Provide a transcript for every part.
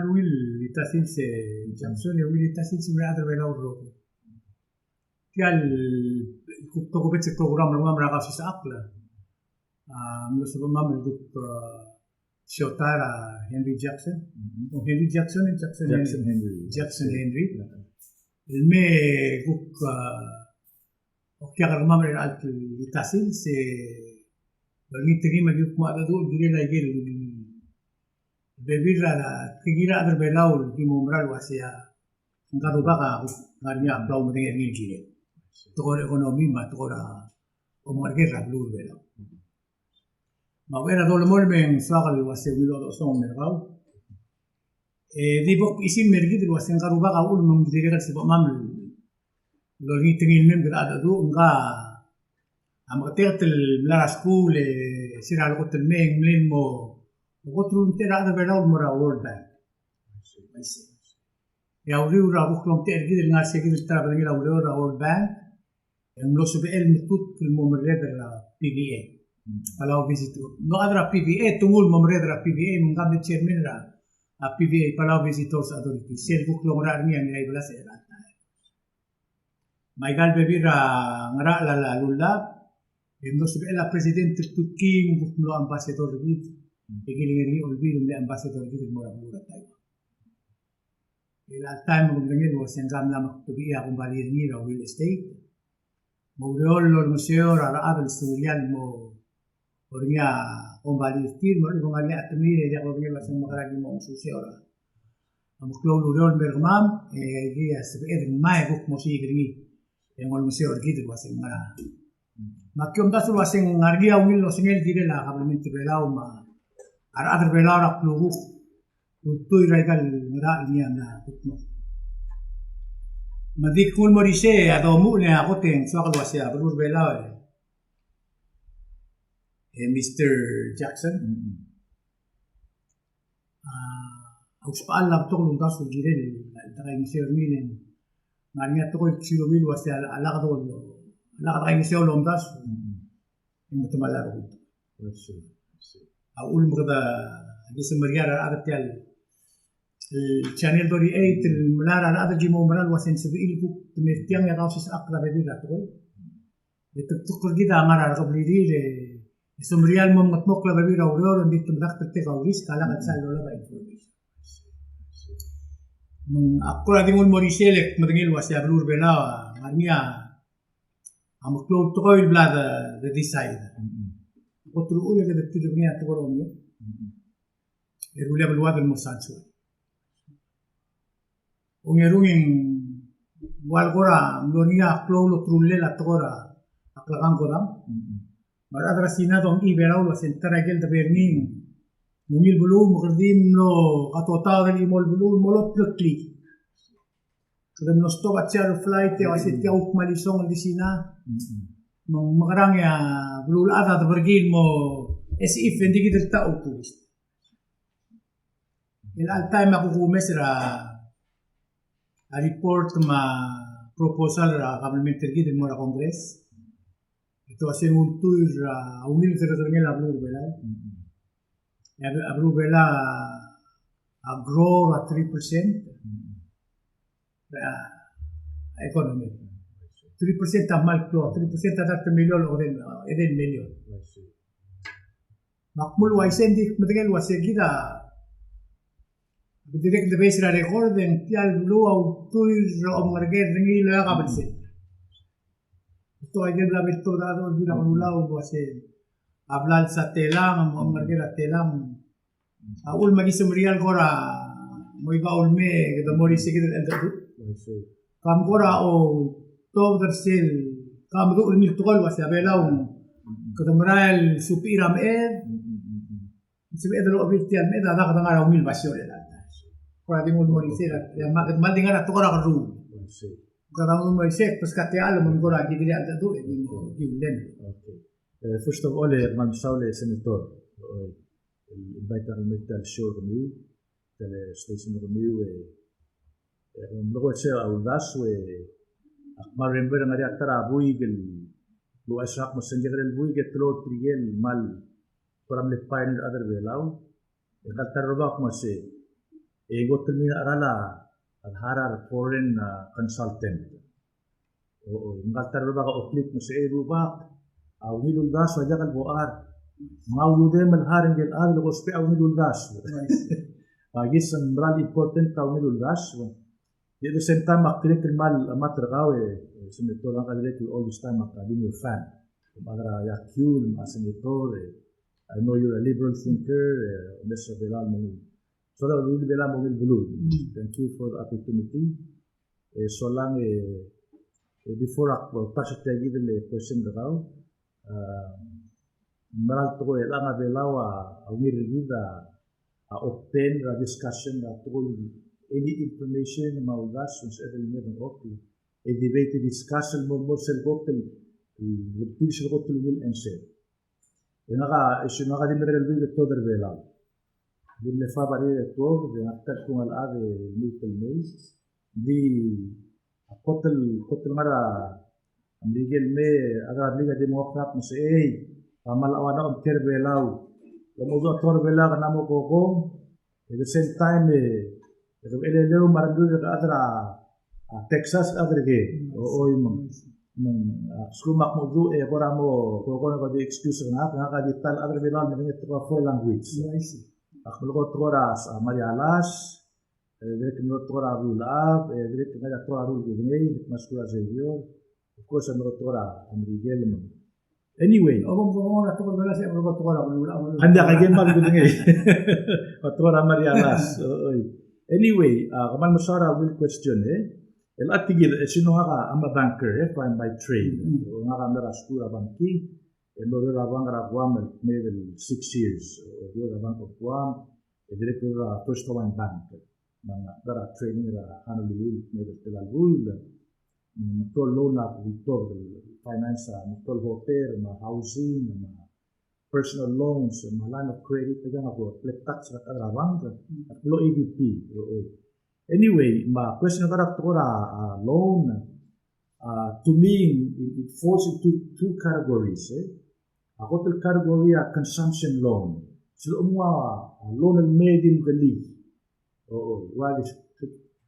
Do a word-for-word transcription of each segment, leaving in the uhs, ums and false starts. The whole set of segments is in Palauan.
Ungil el ta sils e Jackson, e ungil el ta sils e mei er a rechad er a Belau el rokui. Tia el kuk tokubets el program er kemam er a Kausisechakl a mlo sebechemam el kuk, a, siotai er a Henry Jackson. Mhm. O Henry Jackson, e Jackson Jackson Henry. Henry. Jackson Henry. Yeah. El me kuk, a, okiu er kemam er a chelecha el ta sils e lolengit er ngii me aki kuk mo mengedecheduch el kirel a ikel bebil er a, tirke el rechad er a Belau el ki mo mera el uasei a ngka Rubak a kuk ngar er ngii a klou el medengei er ngii el kirel. Tekoi er a economy me a tekoi er a omengerker er a beluu er a Belau. Me a uchei er a dolemolem e ng soak el uasei ungil chodechosong el mer kau. E di bo kbechisim er kid el uasei ngka Rubak a uchul me ng dirrek el sebechemam el lolengit er ngii el mei me kede mengedecheduch, ngka a meketeket el mla er a skuul e sel leko el mei e ng mle mo, mo kot el ulemtechei er a rechad er a Belau el mo er a World Bank. E a uriul er a kuk lomtechei er kid el ngar er se kid el ta er a bedengel a ureor er a World Bank, e ng mlo sebechel el metutk el mo merreder er a P V A. Mm. Palau Visitor. Mlo chad er a P V A, te nguu el mo merreder er a P V A, me ngka a mle chairman er a, a P V A, Palau Visitors Authority. Sel kuk longerachel er ngii a Ngiraibelas er a ta. Me aika el bebil er a ngerachel a lullab, e mlo sebechel a president el tutkii me kuk mlo ambassador er kid. Mm. E kilengei er ngii a Olbiil el mle ambassador er kid el mo er a beluu er a Taiwan. El chelecha el taem e ke medengei el uasei ngka a mla mekdebechii a kombalii er ngii er a real estate. Me a ureor el olengeseu er a rechad el semeriar el mo er ngii a kombalii er tir, me a lechub e ng ngar er ngii a temir e diak lodengei el uasei ng mekerang e ki mo olengeseu er a, a meklou el ureor el mer kemam, e aki a sebeched el ngmai e kuk mo osiik er ngii. E ng olengeseu er kid el uasei ng ngar er a Me aki omdasu el uasei ng ngar er ngii a ungil el osengel el kirel a kabelment er a Belau me a rechad er a Belau er a klukuk el ultuil er aika el ngerachel el ngii a mla kutmokl. Me di kuk mo er isei a domuchel e a kot e ng soak el uasei a beluu er a Belau e, e Mister Jackson. Mm-hmm. A, a usbechall a betok el uldasu el kirel el dekaingeseu er ngii el ng ngar er ngii a tekoi el ksirobil el uasei a lak dol, a lak dekaingeseu el omdasu. Mm. E ng metemall a rokui. I see, I see. A uchul me kede di semeriar a rechad er tia el, el channel thirty-eight el melai er a rechad el ki mo mera el uasei ng sebechir el kuk te me er tiang e a Kausisechakl a bebil er a tekoi. E te betok er kid a ngar er a rekeblirir e, e semeriar el mo mengetmokl a bebil er a ureor, e ng di te medakt er tirke el risk a lak el sal lolab a information. Me ng, ak kora di nguu el mo er isei e ak medengei el uasei a beluu er a Belau a ngar er ngii a meklou el tekoi el bla de, de decide. Mm-hmm. Kot el uchul e kede tirke el ngii a tekoi er a omiu. Mm-hmm. E rullii a beluad el mo sansuel. Ongerung e ng ua el kora mlo er ngii a klou el oterullel a tekoi er a klekangkodang. Mm-hmm. Me a rechad er a Sina a domechii a Belau el uasei ng ta er a ikel debe er ngii, ng ungil beluu me kede di mlo katotaod el chimo el beluu el mo lotleklii. Kede mlo stop a Seattle flight e uasei tia kuk kmal isong el di Sina. Mm-hmm. Me ng mekerang e a beluulechad a debe er ngii el mo, as if e ng di kid el ta a tourist. El chelecha el taem a kuk kumes er a, a report me a proposal er a kabelment er kid el mo er a Congress. E te uasei ng ultuil er a ungil kerrekerngel a beluu er a Belau. Mm-hmm. E a be-, a beluu er a Belau a grow er a three percent. Mm-hmm. Er a economy. Three percent a kmal klou, three percent a dart el miliol, edei el, edei el miliol. I see. Me ak mle uaisei e ng di medengei el uasei kid a dirrek el debes er a record e ng tia el beluu a ultuil er a omengerker er ngii el oeak a belsel. Betok a ikel bla el tobed a rechad er a Olbiil er a Kelulau el uasei a blals a telang, me a omengerker a telang. A uchul me aki semeriar el kora mo ikau el mei e kede mo er isei kid el cheldecheduch. I see. Kam kora outobed er sel, kam meduch er ngii el tekoi el uasei a Belau, mm-hmm, kede merael el subechir a meched. Mm-hmm. Sebeched el ochebil tia el meched a dak de ngar er a ungil basio er chelechang. Kora di nguu el mo er isei, e a kmal di ngar er a tekoi er a kerruul. I see. Kora di nguu el mo er isei, beskak tia el me ng kora di kirir a cheldecheduch e di mo, di ulen. Okay. Eh, first of all, e kmal mesaul e Senator. Eh, el invite er ngii el mei er tia el show er kemiu, tia el station er kemiu, e, e, ng mlo ko er se a uldasu, e, ak kmal remember e ng ngar er ngii a ta er a buik el, el uaisei ak mo sengkek er a buik e teloi er tirke el kmal kora mle pioneer er a rechad er a Belau. E ngka el ta er a rubak me se e kot el mei er a cheral a, a hire a foreign, a, consultant. O, o, ng ngar er a ta er a rubak a oklik me se, e rubak, a ungil uldasu a diak el bo er. Ng ngar er ngii a chad el ousbech a ungil uldasu. A kid a mera el important a ungil uldasu. At the same time, ak dirrek el kmal, a, melatk er kau e, e, Senator, ngak a dirrek el all this time ak, I've been your fan. Kuk a chad er a yakiu el, me a Senator, e, I know you're a liberal thinker, e, omes er a Belau el mo ungil. So, a ungil Belau el mo ungil beluu. Mm. Thank you for the opportunity. E, solang, e, e, before ak, well, touch er tia kid el question er kau, a, mera el tekoi el ngar er a Belau a, a ungil er kid a, a open er a discussion er a tekoi el any information me a uldasu, se el me dengchokl e debate, discuss el mo, mo sel kot el, el, el kot el ungil answer. E ngak a, e se ngak a di merek el buik e tuobed er a Belau. Di mle fab a rechad e tuobed, e ngak a ta el kuk ngar er a chad e lmuut el mei. Di a kot el, kot el ngar er a Merikel el mei, a chad er a Merikel a di mo okrab me se, ei, a kmal a ua ngak a omkiei er a Belau. Ke mo dmu a tekoi er a Belau, ke mo kokong, e the same time, e, e ke eleleu me a rengrir a rechad er a, a, Texas, a chad er ker. O, oi, me ng, me ng, a, lsekum ak mo dmu, e, kora mo, ko, ko, ko di excuse er ngak, ngak a di ta el chad er a Belau el medengei a tekoi er a four language. Ak melekoi a tekoi er a, a, Marialas, e, dirrek el melekoi a tekoi er a Rulab, e, dirrek el ngar er a tekoi er a Rulkudengei, dirrek el ngar er a skuul er a Xavier. Of course, a melekoi a tekoi er a Merikel me ng. Anyway. O, kom, kom, kom, a tekoi er a Belau, se, kom, kom, tekoi er a Rulab, kom. Ng diak, a ike el Rulkudengei. A tekoi er a Marialas. O, oi. Anyway, a, kmal mesaul er a ungil question, e. El a tia kid, e, sel ngak a, I'm a banker, e, by, by trade. Mm. O, ngak a mla er a skuul er a banking, e mlo oureor er a bank er a Guam el kmeed el six years. O, oureor er a Bank of Guam, e dirrek el oureor er a First Hawaiian Bank. Me ng mla er a training er a Honolulu el kmeed el tela el buil. Me ng mekngit el loan a kuk ultobed el finance a, mekngit el hotel, me a housing, me a personal loans, me a line of credit, e ngak a kuk blak touch er a rechad er a bank, ak mlo E V P, o, o. Anyway, me a question er a tekoi er a, a, loan, a, to me, it, it falls into two categories, e. A kot el category a consumption loan. Sel omenguu a, a, loan el mei e di mkelii. O, o, ua di,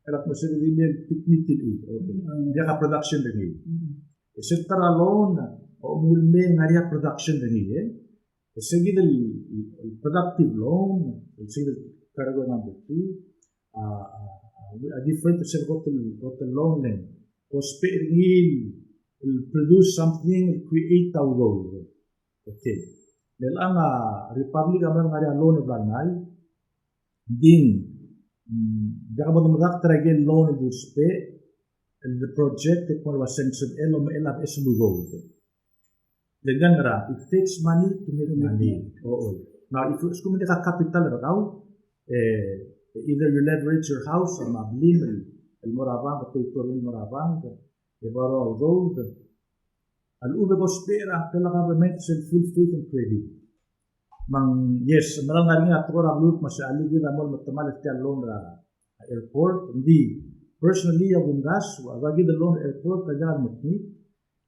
el kmo se di mei el technically, okay. Mm. Diak a production er ngii. Mm. E sel ta er a loan, a omenguu el mei e ng ngar er ngii a production er ngii, e. E se kid el, el productive loan, e se kid el category number two, a, a, a, a different sel kot el, kot el loan el ng ousbech er ngii el produce something, el create a udoud. Okay. Me chelechang a Republic a mla ngar er ngii a loan el bla el ngai, ng di, mm, diak bo medakt er a ikel loan el dousbech, el project e kmo ua sel sebechel el omechell a beches el udoud. Le ng ngar er a, it takes money to make money. O, o. Now, if you, lsekum ng diak a capital er kau, e, either you leverage your house, me a blim el, el mo er a bank, pay for el mo er a bank, e borrow a udoud, a lechub e ke ousbech er a, a government sel full faith and credit. Me ng, yes, mera el ngar er ngii a tekoi er a beluu me se alii kid a mo metemall er tia el loan er a airport, ng di, personally, a kumdasu, a ua kid el loan er a airport a diak el mekngit,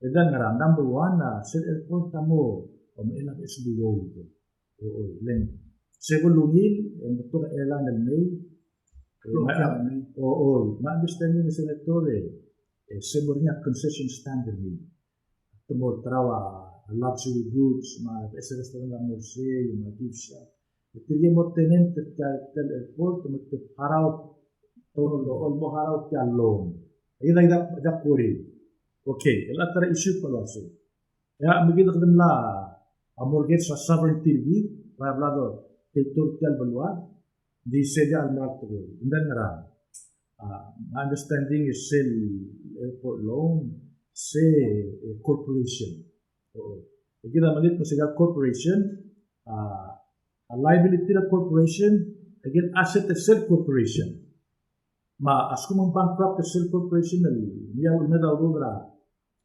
e diak, ngar er a number one, a sel airport a mo omechell a beches el udoud. O, o, le ng, se ko el ungil, e ng betok a airline el mei, e, o, o, my understanding, Senator, e, e se mo er ngii a concession stand er ngii. Te mo er a terau a luxury goods, me a beches el restaurant a mo er sei, me a gift shop. E tirke el mo tenant er tia el airport, me te harau, te mo harau tia el loan. Aika, aika, aika kora. Okay, el a ta er a issue el kmo uasei. E a, me kid a kede mla, a mortgage a sovereignty er kid, a bla do, tia el beluad, di se diak el mera el tekoi. Ng di ngar er a, a, my understanding is sel airport loan, se, e, corporation. O, e kid a mle kmo se diak el corporation, a, a liability er a corporation, e kid a asset er sel corporation. Me a lsekum ng bankrupt er sel corporation el ngii a ulemed a udoud er a,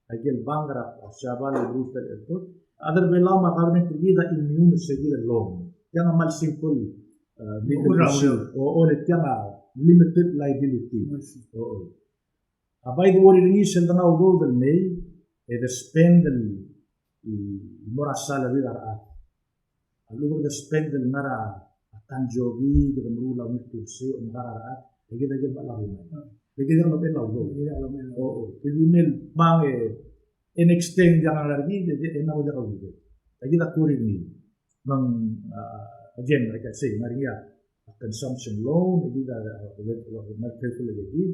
a ikel bank er a Siabal el rulletel airport, a rechad er a Belau me a government er kid a immune er se kid el loan. Tiang a kmal simple, e, legal issue. O, o, le tiang a limited liability. O, o. A bai di worry er ngii sel dengar a udoud el mei, e de spend el, el mo er a salary er a rechad. A lechub e de spend el ngar er a tanjobi, kede meruul a ungil klsei, omekar a rechad, e kid a ikel mla lemei. E kid a ikel mla lemei. O, o. Kid a mle mong e, e next thing diak a ngar er kid, e, e, e ng diak a udoud. E kid a kuk er ngii. Me ng, a, again, like I say, ng ngar er ngii a consumption loan, e kid a, a, a, a, a, careful e kid.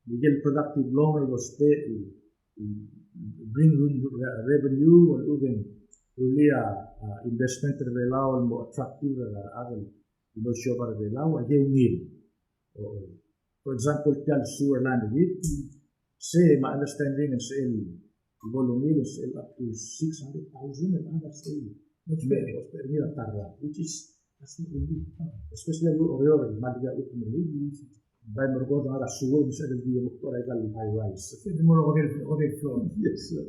Ikel productive loan el ousbech, el, el bring re-, re-, revenue, el lechub e ng rullii a, a, investment er a Belau el mo attractive er a, a, el, el mo siobai er a Belau, a ikel ungil. O, o. For example, tia el sewer line er kid, se my understanding e ng sebechel, el bo lungil, e ng sebechel up to six hundred thousand el ngar er a state. Ousbech, ousbech er ngii a ta er a, which is, that's not really, especially a Oreor, me a di a utem er ngii. Bai merekong a ngar er a sewer, me ng sebechel el di mo er a ikal high rise. Sebechel el mo er a hotel, hotel floor. Yes, sir.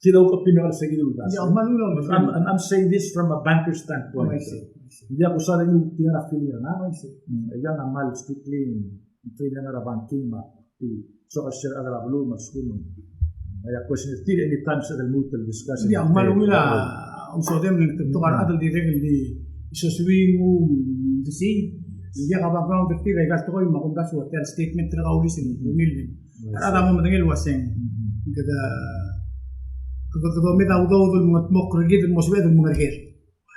Kid a kuk opinion er se kid el uldasu. Yeah, me a ungil. I'm, I'm, I'm saying this from a banker standpoint. Oh, I see, I see. Ng diak kusai er ngii el di ngar er a feeling er ngak. Oh, I see. Mm, e ng kmal strictly, ng feeling er a banking me a, di, soak el share er a beluu me a lsekum. Ng ua question er tir anytime se kede lmuut el discuss. Yeah, me a ungil a, a usodem el ng betok a rechad el dirrek el di, sosuing, um, di sei. Ng diak a background er tir, e aika el tekoi me a kumdasu a tia el statement er kau el uaisei, ungil. A rechad a mo medengei el uaseng. Kede, kede, kede omed a udoud el mengetmokl er kid el mo sebeched el mengereker.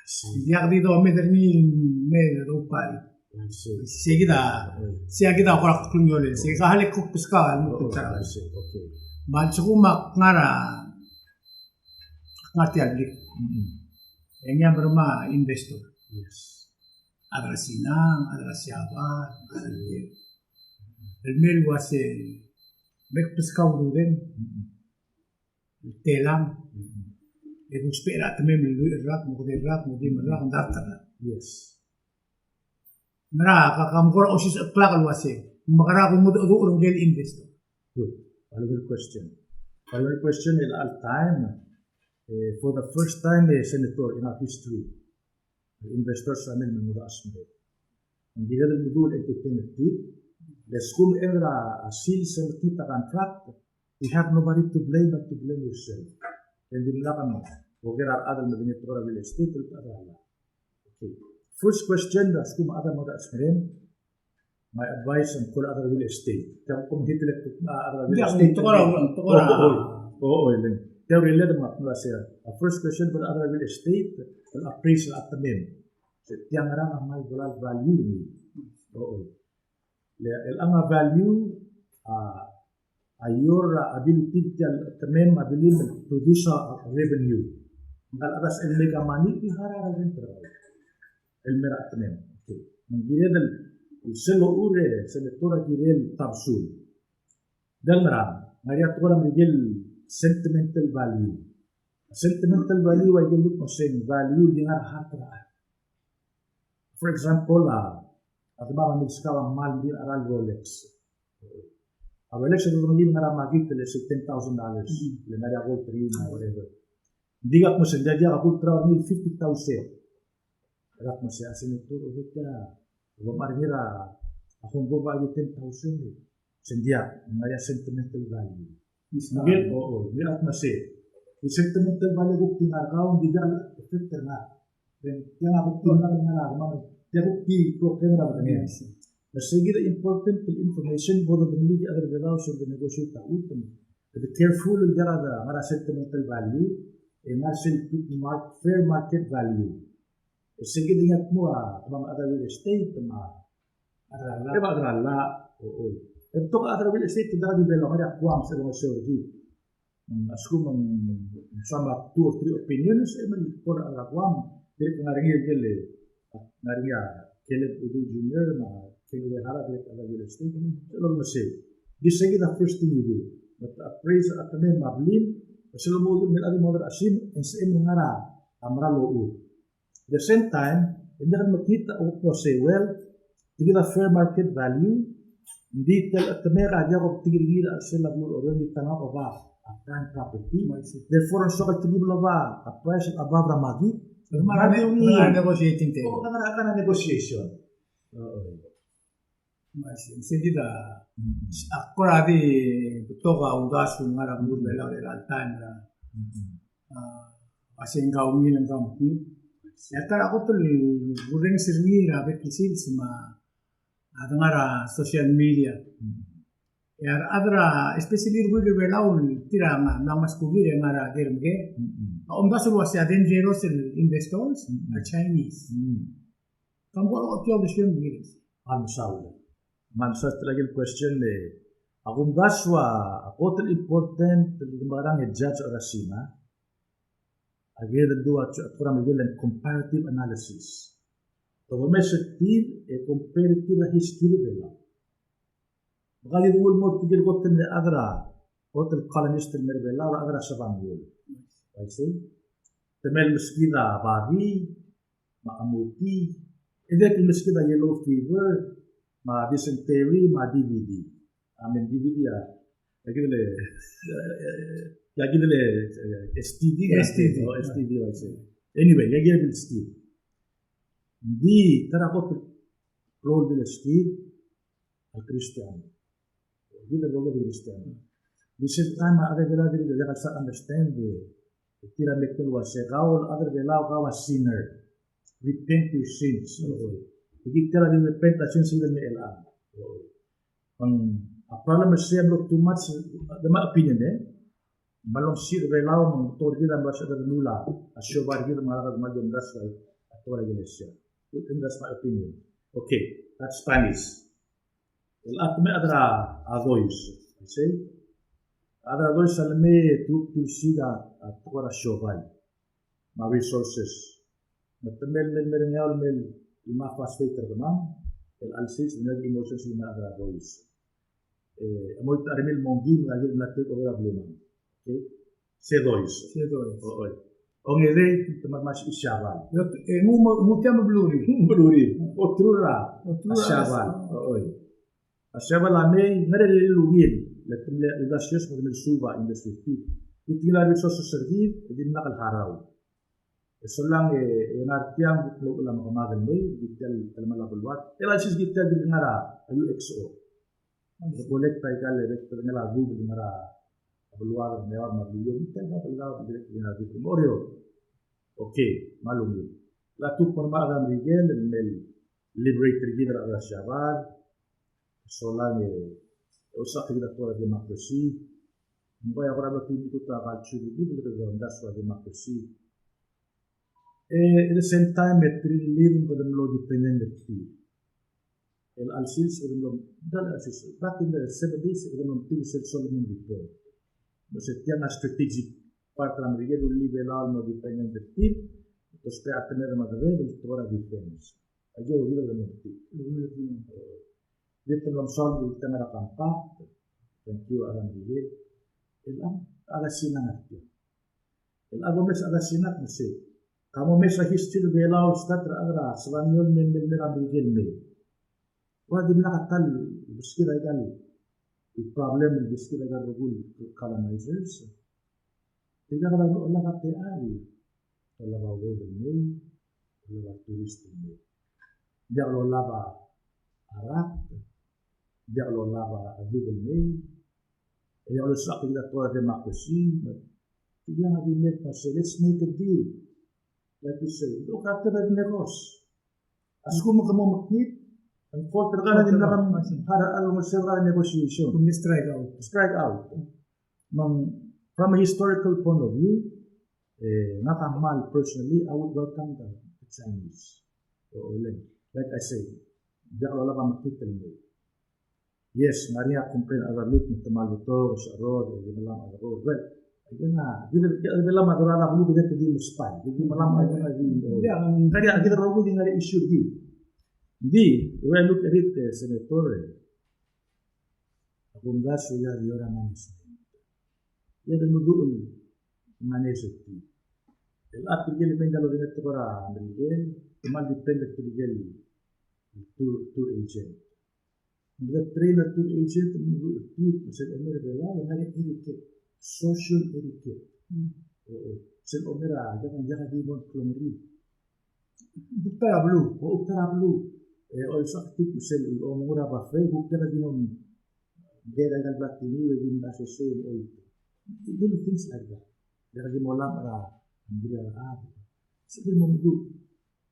Ng diak di domed er ngii el me doubari. Sei kid a, sei kid a kora klungiolel. Sei kid a hale kuk beskau el mo tuta. Me a lsekum ak ngar er a, ak ngar er tia el blik. E ng mla mermang a investor. A chad er a Sina, a chad er a Siabal, a chad er a, el mle uase, me kbeskau a ududem, el telam, e kuk ousbech er a chetemem el lluich el rak, mo kedei el rak, mo eim el rak, ng dart el rak. Yes. Ngera, ka, ka mo kora osisechekl el uase, ng mekera kuk mengedecheduch er ngike el investor. Good. Very good question. Very good question. El all time, eh, for the first time, eh, Senator, in our history, investors a mei el mo dechesmerem. Ng kired el meduch el entertain er tir, le lsekum e ng ngar er a sils e mekngit a contract, you have nobody to blame but to blame yourself. E ng dimlak a mo oker a rechad el medengei a tekoi er a real estate el ta er a llach. Okay. First question, a lsekum a chad a mo dechesmerem, my advice, ng call a chad er a real estate. Tia kuk mekngit el, a, chad er a real estate. Ng tekoi er a, ng tekoi er a. O, o, o, o, e le ng. Tia el relate me a, me a sei. A first question, call a chad er a real estate, el appraise a chetemem. Se tia ngerang a kmal bla el value er ngii. O, o. Le, el ngerang a value, a, a your, a, ability er tia el chetemem, a bilim el produce a, a revenue. Ngka el chad a sebechel el make a money, di harau a rent er kau el mei er a chetemem. Okay. Me ng kired el, el sel locha, e, Senator, a kirel el tabsul. Diak el ngerang, ng ngar er ngii a tekoi er a Merikel el sentimental value. Sentimental value a ikel lmuut el mo sei ng value el di ngar er a heart er a chad. For example, a, a demam a milskau a kmal di ngera el Rolex. A Rolex a di ngii el ngar er a market el, let's say, ten thousand dollars. Mm. Le ngar er ngii a gold ring, whatever. Ng di kuk mo sei, ng diak a gold ring el fifty thousand. Kuk mo sei, a Senator, o tia, bo mechar er ngii er a Hong Kong a di ten thousand. Se ng diak, ng ngar er ngii a sentimental value. Ngii, o, o, ngii a kmo sei. E sentimental value a kuk di ngar er kau, ng di diak el effect er ngak. Then, tia a kuk di ngar er ngak, me tia a kuk di ko kemera er ngak. Me sei kid a important el information, bo dodengelii a chad er a Belau sel de negotiate a chutem. Be careful el diak a ngar er a sentimental value, e ngar er sel mar-, fair market value. E sei kid a ngii a kmo a, kemam a chad er a real estate, me a, e me a chad er a llach, o, o. E betok a chad er a real estate, te diak di Belau, ngar er a Guam, se el ngeseu er kid. Mm, a lsekum ng, ng some two or three opinions, e me ng call er a chad er a Guam, dirrek el ngar er ngii el, ngar er ngii a Caleb Udu Junior, me a Ken Uehara, dirrek el chad er a real estate, se el ngeseu. Di sei kid a first thing you do. But appraise a chetemem me a blim, me sel mo udoud el mei el chad el mo er a chim, e ng sebechem el ngar er a mera el locha. At the same time, e ng diak el mekngit a kuk mo sei, well, tia kid a fair market value, ng di tia el chetemem a diak kobengterir er ngii er a chelsel a beluu er a Oreor, ng di tang a oba a prime property. Therefore, ng soak el tia kid el oba a price above er a market. Ng ngar er a negotiating table. O, ng ngar er a negotiation. Oo. Me sei, sei kid a, a kora di betok a uldasu el ngar er a beluu er a Belau er a all time er a, a, a sei ng kau ungil, ng kau mekngit. E a ta er a kot el kurrenges er ngii er a bek el sils me a dengar er a social media. E a rechad er a, especially er a Belau, tir a mla, mla ngmaskulir e ngar er a ker me ke. A omdasu el uasei a dangerous el investors a Chinese. Kam ko er a kot el uasei. A mesaul. Me a mesaul er a question e, a kumdasu a kot el important el di mekerang e judge er a Sina. A kid el dua a tekoi er a Merikel el comparative analysis. Te domes er tir e compare er tir a history er a Belau. Me ka di denguu el mo er tirke el kot el mle chad er a, kot el colonist el mei er a Belau, a rechad er a Sebangiol. Uaisei. Te mei el meskid a babii, me a chamotii, e dirrek el meskid a yellow fever, me a dysentery, me a D V D. I mean, D V D a, a kid el, a kid el, eh, S T D, S T D. O, S T D, uaisei. Anyway, a kid el meskid. Ng di, ta er a kot el klou el meskid, a Kristiano. Kid el rokui a Kristiano. Di sel taem a rechad er a Belau a diak el start understand e, e tir a mle kmo el uasei kau el chad er a Belau, kau a sinner. Repent your sins. E kid tir a di repent a sins er kid el mei el chad. Me ng a problem er sei a mlo too much, de my opinion, e. Me a lomsiseb er a Belau me ng tekoi er kid a mlo sebeched el meruul a siobai er kid me a ngar er a kmal di omdasu a tekoi er a ikelesia. That's my opinion. Okay, that's Spanish. El chad me a chad er a Dois, uaisei. A chad er a Dois a le mei e te kuk dulsiik a tekoi er a siobai me a resources. Me te mei el, mei el, mei el ngeaur el mei el, el mo phosphate er kemam, el chelsel, el mei el emotions el mei a chad er a Dois. E, a mo er a rengmiu el mo ngii me a kid el mla take over a belumam. Okay? Se Dois. Se Dois. O, oi. Ongedei, te mla mo er a Siabal. E, nguu, nguu tia me a Belurir. Belurir. Oterul er a, oterul er a Siabal. O, oi. A Siabal a mei, ngar er ngii el ungil, le te mle, el dasios me te mle suub a industry er tir. Di tia el resources er kid, e dimlak el harau. E solang e, e ngar tiang, di mlo uchul a mekemad el mei, di tia el, el mla beluad. E a chelsel kid tia di ngar er a U X O. Di collect a ikal, e dirrek el ngar er a dub, di ngar er a beluad, me a, me a billion, di tia el beluad, di dirrek el ngar er a dub. Mo er eou. Okay, me a lungil. Le te kuk mo er a Merikel, el mle liberate er kid er a Siabal. Solang e, e osisechakl er kid a tekoi er a democracy. Ng bai a kora mlo tekingit a culture er kid el kede omdasu a democracy. E, at the same time, e te rirellii me kede mlo dependent er tir. El chelsel, kede mlo, di el chelsel. Back in the seventies, kede mlo metik sel Solomon Report. Me se tiang a strategic part er a Merikel el rullii a Belau el mlo dependent er tir, e te ousbech a temed me a dered el tekoi er a defense. Aike el rullii el mlo metik. Di te mlo mesaul el di te ngar er a compact, thank you, a Merikel. El chad, a chad er a Sina a ngar tiang. El chad a omes a chad er a Sina me sei. Ka mo omes a history er a Belau el start er a chad er a Sebangiol me, me, me er a Merikel el mei. Ua dimlak a ta el beskid a ikal, el problem el beskid a ikal rokui el colonizers. Tirka kede olab a techall. Olab a udoud el mei, olab a tourist el mei. Diak lolab a rak, diak lolab a dub el mei, e diak losisechakl er kid a tekoi er a democracy, me tirka a di mei me sei, let's make a deal. Like you say, look after the negos. A lsekum ke mo mekngit, ng court er kau a di mla kmo harau el mo sel negotiation. Kmo strike out. Strike out. Me ng, from a historical point of view, e, ngak a kmal personally, I would welcome the, the Chinese. O, o, like, like I say, diak lolab a mekngit el mei. Yes, ng ngar er ngii a complain a rechad er a Belau me te kmal betok, se a rokui, e di melamech a rokui. Well, aike a, kid a, kid a melamech a rokui er a Belau, kid a di mespal, kid a di melamech a rokui, kid a di, o. Yeah, ng ngar er ngii a, kid a rokui di ngar er ngii a issue er kid. Di, the way I look at it, e, Senator, e, a kumdasu e a di ua management. E a di meduch el manage er tir. El chad er tirke el mei el mla odengeltekoi er a Merikel, te kmal depend er tirke el tour, tour agent. Ng di train a tour agent, ng di, di, sel omer er a Belau, ng ngar er ngii a etiquette, social etiquette. Mm. O, o. Sel omer a, diak, diak di mo klou er ngii. Kuk ta er a beluu. O, kuk ta er a beluu. E, olsisechakl er tir sel omengur a buffet, kuk diak di mo, diak di mo blatiw e di mla sesei el oit. Little things like that. Diak di mo lak er a, ng di er a, se di mo meduch.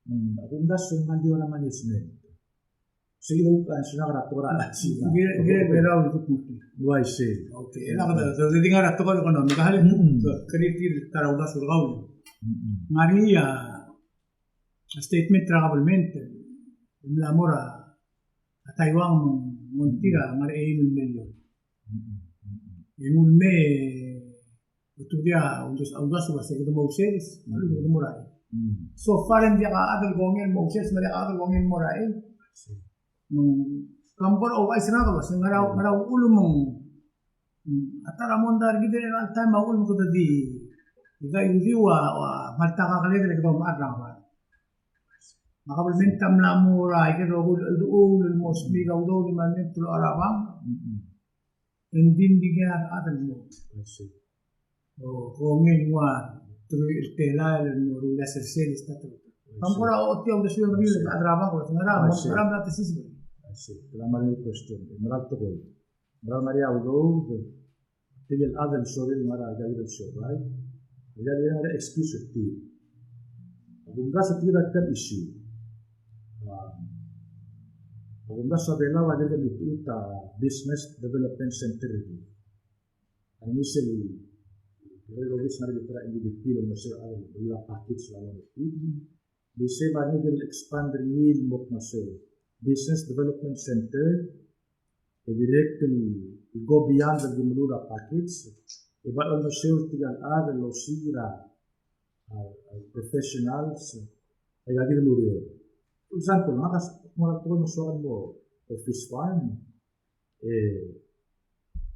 Mm, a kumdasu el ngar er a management. Sei kid a kuk answer er a tekoi er a, sei kid a, kid a, kid a, kid a, uaisei. Okay, e a kede, kede di ngar er a tekoi er a economy, ka halik, mm, ke, ke di tir ta er a uldasu er kau. Mm. Ngar er ngii a statement er a government el mla mo er a Taiwan me ng, me ng tir a ngar er a eim el million. Mm. E nguu el mei, e te di a uldasu, uldasu el uasei kede mo sales, me a lechub e kede mo er a eim. Mm. So far e ng diak a chad el kongei el mo sales, me ng diak a chad el kongei el mo er a eim. Me ng, kam kora ouchais er ngak el uasei ngera, ngera uchul me ng, mm, a ta er a mondai er kid er chelecha el taem a uchul me kede di, di kaiudiu a, a, kmal ta kakeled el kede omechar er a ngebard. Me a kabelment a mla mo er a ikel rokui el cheldechuul el mo smiik a udoud me a lmei el telechar a bank. Mm-mm. E ng di, ng di ngar er a chad el mo. I see. O, kongei el nguu a teruich el telael el mo rullii a sers el stat el. I see. Kam kora ochotii a uldesuel er ngii el chad er a bank el ngera, I see, ngera me a tesiseb. I see. Kede mla er ngii el question. E mera el tekoi. Mera el ngar er ngii a udoud, tirke el chad el sorir el ngar er a ikakid el siobai, e diak el ngar er a excuse er tir. A kumdasu er tir a ta el issue. A, a kumdasu a Belau a dirk mechitechut a business development center er tir. A ngii sel, el obis ngar er a bita er a N D B P el omes er a, el, el package er a loan er tir. Di sei me a ngii di el expand er ngii el mo kmo se business development center, e dirrek el go beyond el di meruul a package, e bai olmeseu er tirka el chad el osiik er a, a, a professionals, e ikakid el ureor. For example, ngak a se, mo er a tekoi el mo soak el mo fish farm, e,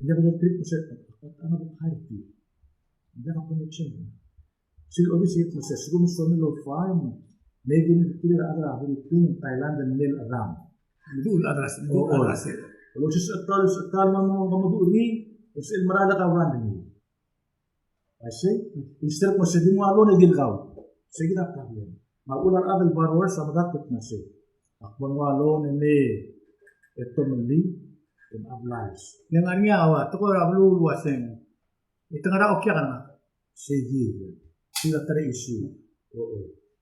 ng diak a trip me se, a, a, a, ng diak a connection. Sel obis e kmo se, lsekum e soam el farm, me ki mei er tir a rechad er a Philippines, Thailand, el mei el chedam. Meduch el chad er a se, meduch el chad er a se. Lo se, se ta el, se ta el mo, mo, mo meduch er ngii, e sel mera el kau run er ngii. I see. Instead kmo se di nguu a loan e di el kau. Sei kid a problem. Me a uchul a rechad el borrowers a medakt el kmo se, ak bo nguu a loan e mei e tomellii, e mla blais. Ng ngar er ngii a ua, tekoi er a beluu el uaseng. E te ngar er a okiak er ngak. Sei kid. Sei kid a ta er a issue. O, o.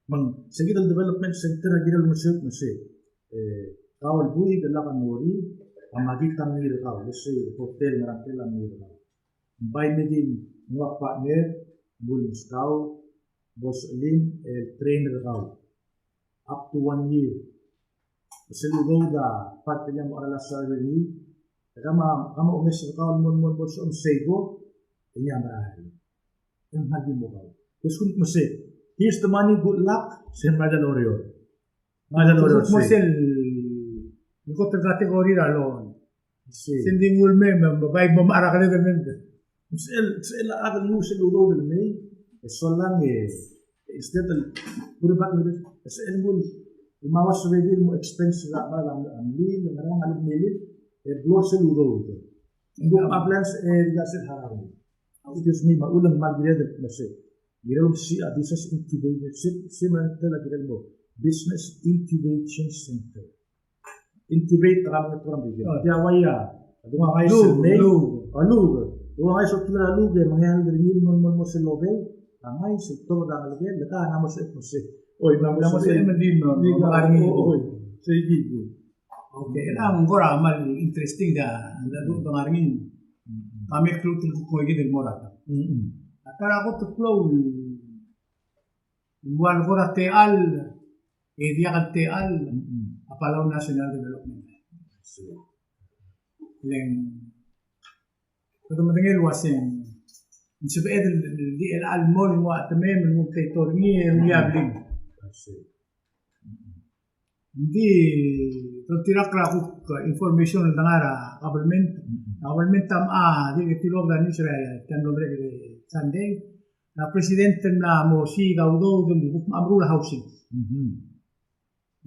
Me ng, sei kid el development center a kirel el omes er kmo se, e, kau el buik el lak a mo er ngii, a makit a mengiil er kau, let's say, hotel, ngerang tel a mengiil er kau. Ng bai me di nguu a partner, bo el meskau, bo lsechelim, el train er kau. Up to one year. Sel udoud a part el mo er a last salary er ngii, e kemam, kemam a omes er kau el mo, mo, mo, so, sei ko, e ngii a merael. E ng kmal di mo kau. Lsekum kmo se, here's the money, good luck, se ng mera el oureor. Ng mera el oureor, sei. Sel, ng kot el category er a loan. Sei. Sel di nguu el mei, me, me bai mo mechar a keled el mei. Sel, sel a chad el nguu sel udoud el mei, e solang e, instead el put it back in the, sel nguu el, el mo ua sebechir el mo expense er a, a, a, a mlil, ngerang, a luk melil, e blo sel udoud. Nguu a plans e di sel harau. Excuse me, me a uchul me ng kmal kired el kmo se, kirel el omes a business incubation, se, se me a ta el kirel el mo, business incubation center. Incubate er a mengetmokl er a Merikel. Oh. Tia ua ia, a dungangais el mei, luk, a luk. Dungangais a ultuil er a luk e mengeald er ngii el mo, mo, mo sel lobeng, a ngais el tobed a ngelekel, le ka ng mo sebeched el mo se. Oi, ng mo sebeched el mo di, mo, mo, mo, oi, oi. Sei kid. Okay, e ng kora kmal interesting a, a, a, a ngar er ngii. Mm-mm. Ka mle klou el kuk ngoi kid el mo er a ta. Mm-mm. A ta er a kot el klou el ua el kora techall, e diak el techall, mm-mm, a Palau National Development. Sure. Le ng, kede medengei el uaseng, ng sebeched el, el, el di el chad el mo, el nguu a temem, el nguu a territory er ngii, e rullii a blim. I see. Mm-mm. Ng di, doltirakl er a kuk information el dengar er a government. Mm-mm. A government a mla, di, di tilobed a news er a, el mlo merek el Sunday. A president a mla mo osiik a udoud el kuk mo meruul a housing. Mhm.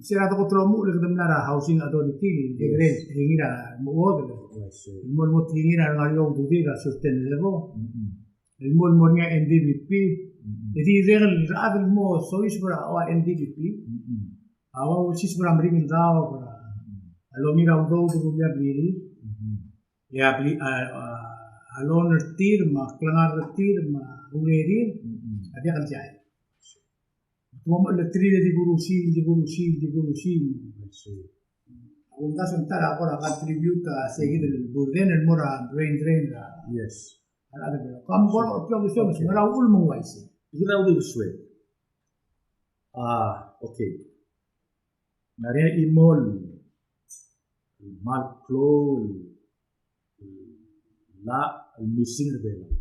Se er a tekoi el omuchel e kede mla er a housing authority, yes, e ngii a mo uodel. Yes, sir. El mo, el mo tekingir a rengar er eou a ududir a certain level. Mhm. El mo, el mo er ngii a N D B P. Mhm. E dirrek el rechad el mo soiseb er a ua N D B P. Mhm. A ua ulsiseb er a meringel daob er a, mhm, a longir a udoud el rullii a blirir. Mhm. E a bli-, a, a, a loan er tir, me a klengar er tir, me a urerir, mm-mm, a diak el jiael. Me Te mo mechell er tir e di kurusiil, di kurusiil, di kurusiil. I see. A kumdasu e ng ta er a kora contribute a se kid el burden el mo er a brain drain er a. Yes. A rechad er a. Kom kora okiu a question, me ng ngera uchul me ng uaisei. Kid a uldesuek. Ah, okay. Ng ngar er ngii a chimo el kmal klou el llach el missing er Belau.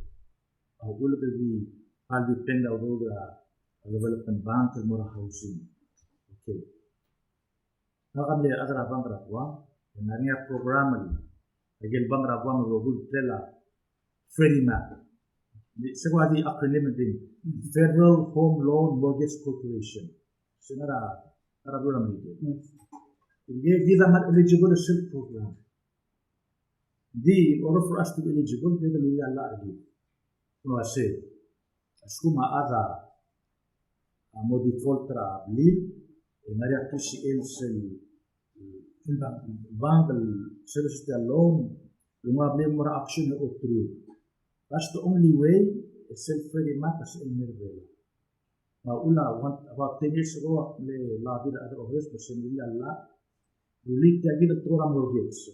A uchul e di kmal depend a udoud er a development bank el mo er a housing. Okay. Ngak a mle chad er a bank er a Guam, e ng ngar er ngii a program el, aikel bank er a Guam el rokui el ngklel a Freddie Mac. Di, se kuk a di acronym e ng di Federal Home Loan Mortgage Corporation. Se ngar er a, ngar er a beluu er a Merikel. Tirke kid a kmal eligible er sel program. Di, in order for us to be eligible, kede lulia llach er kid. Ng uaisei, a lsekum a chad a, a mo default er a blil, e ng ngar er ngii a T C L sel, el bank, el bank el service er tia el loan, el nguu a blil el mo er a auction e oterul. That's the only way, e sel Freddie Mac a sebechel el mei er Belau. Me a uchul a, one, about ten years ago, ak mle lobby er a other office, me se mle llach, rullii tia kid el tekoi er a mortgage.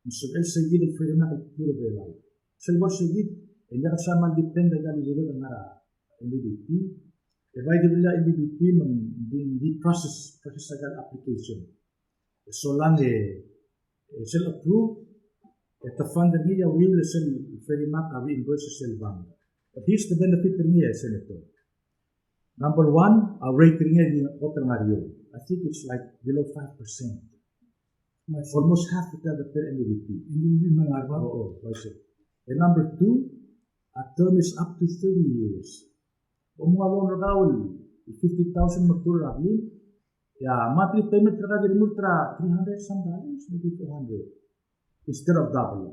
Me sebechel se kid el Freddie Mac el klou er Belau. Sel bo se kid, e ng diak el soal kmal depend er a ikal udoud el ngar er a M B B P. E bai di rullii a M B B P me ng di, di process, process a ikal application. E solang e, e sel approve, e te fund er ngii e a uriul e sel Freddie Mac a reimburse er sel bank. But here's the benefit er ngii, e Senator. Number one, a rate er ngii a di kot el ngar er eou. I think it's like below five percent. Almost half the, the per M B B P. M B B P me ng ngar er a. Oo, oo, I see. And number two, a term is up to thirty years. Bo mo loan er kau el fifty thousand me te er a blil, e a monthly payment er kau a di remurt er a three hundred some dollars, maybe four hundred. Instead of double.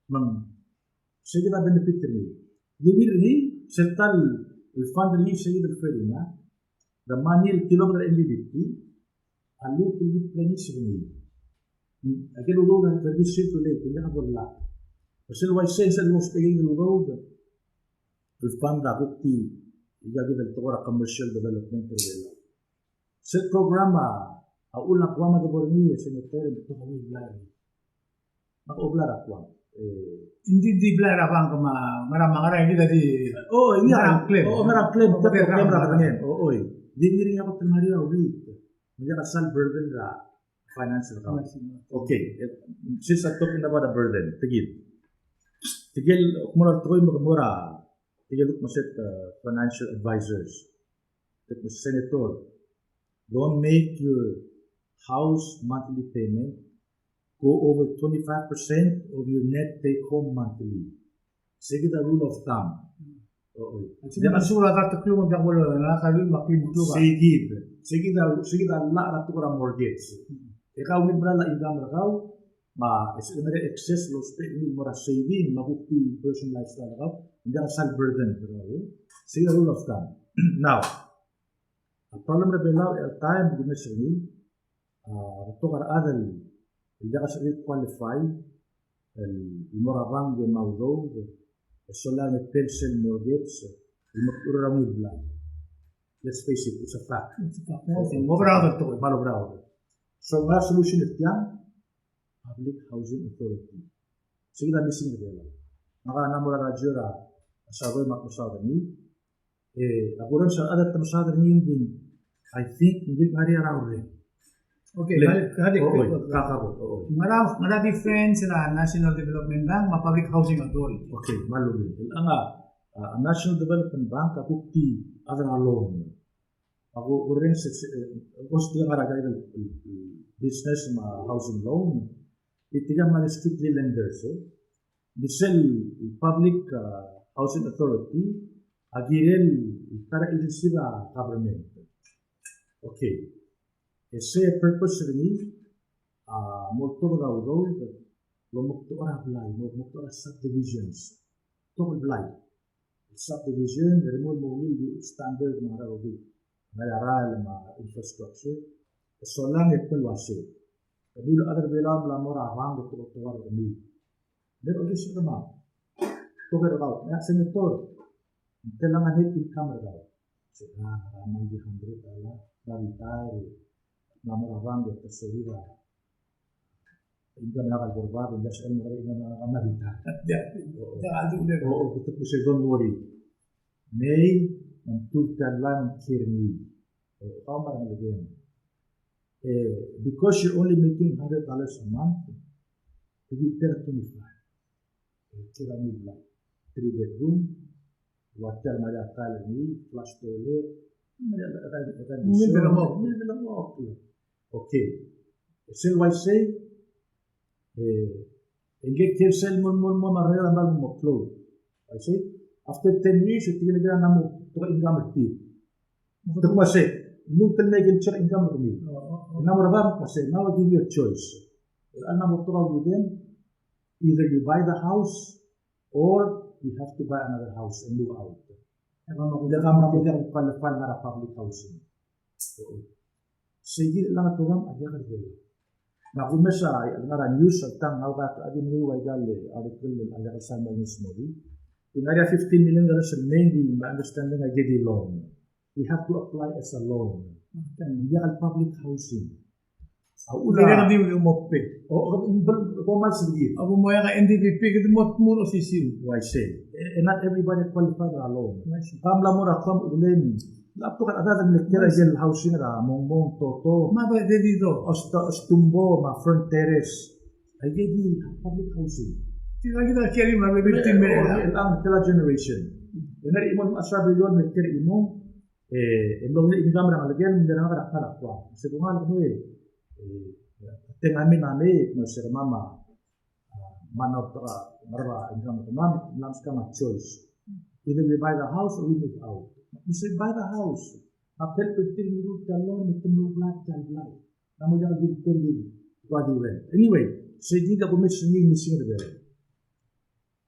Me ng se kid a benefit er ngii. Di ngii er ngii, sel ta el fund er ngii se kid el Freddie Mac, the money el tilobed er a M B B P a lmuut el replenish er ngii. Aikel udoud a kede di circulate, ng diak bo el llach. Me sel uaisei e sel lousbech er a ikel udoud el fund a kuk di, ika kid el tekoi er a commercial development er Belau. Sel program a, a uchul a Guam a debo er ngii, e Senator, e ng betok a ungil blai er ngii. Me ak oblai er a Guam. E, ng di, di blai er a bank me a, me a, me a, me a, di, o, ng ngar er a claim. O, ng ngar er a claim, ng ngar er a claim er a bank. O, oi. Di ngii er ngii a kot el ngar er eou a ureor. Me ng diak a sal burden er a finance er kau. Okay, since I'm talking about a burden, tia kid. Tia kid el kmo er a tekoi me kmo er a, tia kid el kmo se, uh, financial advisors. Tia kid, Senator, don't make your house monthly payment go over twenty-five percent of your net take home monthly. Se kid a rule of thumb. Oo. Sei kid a, sei kid a llach er a tekoi er a mortgage. E kau a ungil mera el income er kau, me a, e se kid a mera el excess el ousbech er ngii el mo er a saving, me a kuk di personal lifestyle er kau, ng diak a sal burden er kau, e. Sei kid a rule of thumb. Now, a problem er a Belau at the time, kumes er ngii, a, betok a rechad el, el diak a sebechir el qualify, el, el mo er a bank e mo udoud, e solang e pay sel mortgage, el mo er a ungil blai. Let's face it, it's a fact. It's a fact. Mo oberaod el tekoi. Mo oberaod. So, ng ngar er a solution er tiang, Public Housing Authority. Sei kid a missing er a Belau. Ngak a mla mo er a radio er a survey me ak mesaod er ngii. E, a kurrenges a rechad el te mesaod er ngii e ng di, I think, ng di ngar er ngii a rurreng. Okay, kede, kede, o, oi, kede, kede, o, oi. Ngera, ngera difference er a National Development Bank me a Public Housing Authority? Okay, kmal ungil. Ngak a, a, National Development Bank a kuk di chad er a loan. Ak kurrenges, e, e, kuk di ngar er a, el, el, el business me a housing loan. E tirka a kmal strictly lenders, e. Di sel Public, a, Housing Authority a kirel el ta er a agency er a government. Okay. E sei a purpose er ngii, a, mo oltobed a udoud el omekdechor a blai, mo, mo oltobed a subdivisions. Oltobed el blai. Subdivision, e remuul el mo ungil el standard me a rokui. Ngar er a rael me a infrastructure. E solang e kmo el uasei, kemiu el chad er a Belau a mla mo er a bank e te otoar er kemiu. Ng di, okay, sir, me a tekoi er kau. E a Senator, ng telang a net income er kau? Se a, a, a, hundred dollar, a retire, ng mo er a bank e te sorir a income er ngak el bo er a bank, e ng sel mo er a income er ngak a retire. O, o, o, te kmo se, don't worry. Me, ng tir a line ng kired me. O, kau me a rengelekem. Eh, because you're only making hundred dollars a month, e di tir a twenty-five. Eh, tir a mid-life. Three bedroom, ua tia el mera el tile er ngii, flush toilet, mera el, mera el, mera el, mera el, mera el, mera el. Okay. Sel uaisei, e, e ngii a sel mo, mo, mo, mo, mo, mo, mo klou. Uaisei, after ten years, e tirke el ngar er ngii a mo betok a income er tir. Te kmo se, ng lmuut el mei e ng check income er kemiu. O, o, o. Ng mo er a bank, kmo se, now I give you a choice. El ng mo betok a ududem, either you buy the house, or you have to buy another house and move out. E kemam a, e kemam a diak el qualify el ngar er a public housing. Sei kid el ngar er a program a diak el Belau. Me a kumes a, el ngar er a news, a tang, a ua ka, a di mui ua ikal article el diak el sal mei a news mo di. Ng ngar er ngii a fifteen million dollars el mei, di my understanding a ikei di loan. We have to apply as a loan. Okay. Ng diak el public housing. A uchul a, ng dirrek di mo pay. O, o, o, bo kmal sebechir. A bo mo er a N D B P, kede mo, mo osisiu. Uaisei. E, e not everybody qualified er a loan. Uaisei. Kam mla mo er a kom, ulen. Laptop a rechad el mle kiei er a housing er a Mongmong, Toto. Me a bo de di do. Ost-, Ostumbo, me a Fern Terrace. Aikei di public housing. Tirka kid a kiei er a mle built-in, me a, el ang, tela generation. E ng ngar er a chimo el mechas er a Beliliou el mle kiei er a chimo. E, e mlo mle income er a ngelekel, me ng ngar er a, ngar er a Guam. Se kuk ngar er a, e, e, te ngar er ngii a mei, me se kemam a, a, me ng ngar er a, ngar er a income er kemam, ng mla meskemam a choice. Either we buy the house or we move out. Me se buy the house. A help er tir el mirruul tia el loan, me te mlo blai tia el blai. Ng mo diak el di el di ua di rent. Anyway, sei kid a kumes er ngii el missing er a Belau.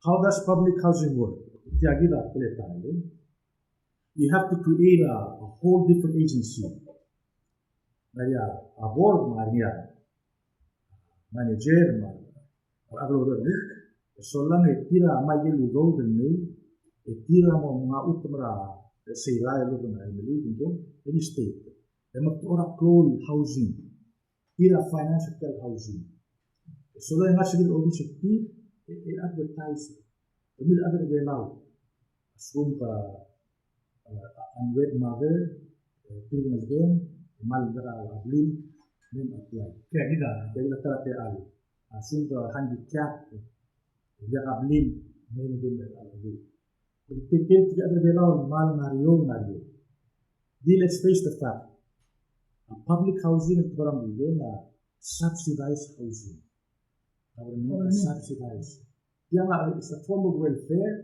How does public housing work? Tia kid a teletael, e. You have to create a, a whole different agency. Ng ngar er ngii a board, me ng ngar er ngii a manager, me a, a, a, e solang e tir a mei el udoud el mei, e tir a mo, mo chutem er a, let's say, Rael el udoud er a Imeliik, e ng state. E mo er a klou el housing. Tir a finance er tia el housing. E solang e ngar er sel obis er tir, e, e advertise. Kemiu el chad er a Belau. A lsekum ke, e, unwed mother, e, tirke el ngelekem, e kmal diak a blim, me apply. Tia kid a, tia kid a ta er a techall. A lsekum ke handicap, e, diak a blim, me, me, me, me, me. Tirke el chad er a Belau el kmal ngar er eou, ngar er eou. Di, let's face the fact. A public housing el program er ngii a subsidized housing. Government a subsidize. Tiang a, it's a form of welfare,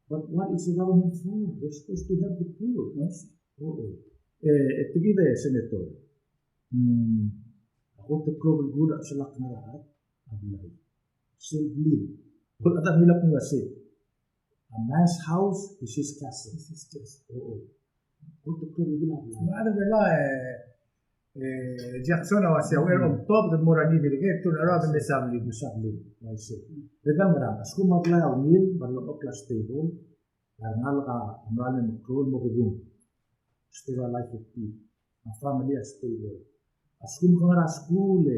but what is the government for? They're supposed to help the poor, no? Oo. E, e tia kid e Senator. Hmm. A kot el klou el belkul a sel kngar er a chad a blai. Sel blim. Kot a ta milak ng uase, a man's house is his castle. Is his castle. Oo. Kot el klou el belkul a blai. Me a rechad er a Belau, e, e, Jackson a uase, we're on top, the more I need it again, turn around and mesa blim. Mesa blim. I see. Rechad er a Belau, a lsekum a blai a ungil, me a lechub a stable, a rengalek a merael el meklou el mo kedung. Stable life with peace. A family a stable. A lsekum ke ngar er a skuul e,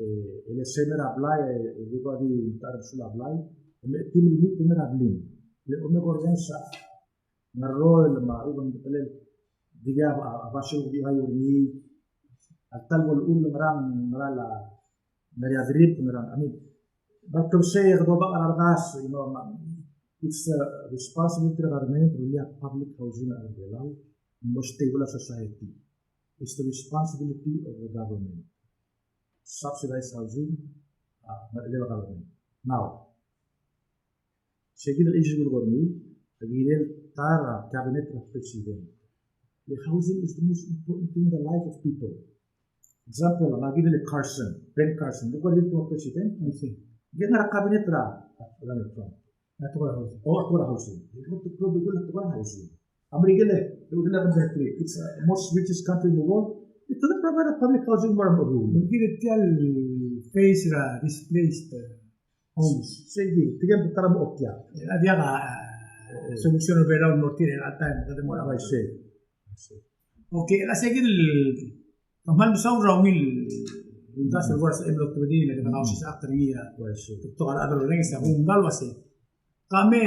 e, e lese mei er a blai, e, e di ko di ta er a skuul a blai, e me, e di mle lmuut el mei er a blim. Le ko me ko er a rengsa. Ngar er a roil me a rubak, ng di kelel. Di ko a, a, a basio di ko er ngii. A ta el bo el ngerang, ngerang a, ngerang a drip, ngerang, I mean, but to say, kede oba ngar er a rekas, you know, ma, it's a responsibility er a government to really have public housing er a Belau, mo stable a society. It's the responsibility of the government. Subsidized housing, a, me a government. Now, se kid el issue el kora ngii, a kirel ta er a cabinet er a president. The housing is the most important thing in the life of people. Example, a kirel Carson, Ben Carson, ng kora ngii el president, I see. Ng ngar er a cabinet er a, er a Donald Trump. A tekoi er a housing. O, a tekoi er a housing. Ng tekoi er a housing. A Merikel, e, e, it's the most richest country in the world. It doesn't provide a public housing for a rural. Ng kirel tia el phase er a displaced, e, homes. Sei kid, tirke el ta er a mo okiak. A diak a, solution er a Belau el mo er tir er chelecha el taem, kede mo er a. I see. I see. Okay, el a se kid el kmal mesaul er a ungil uldasu el kora sebechem el otebedii, le kede kausischakl er ngii a, I see, betok a rechad el orrenges a kuk ngkal uase, ka mei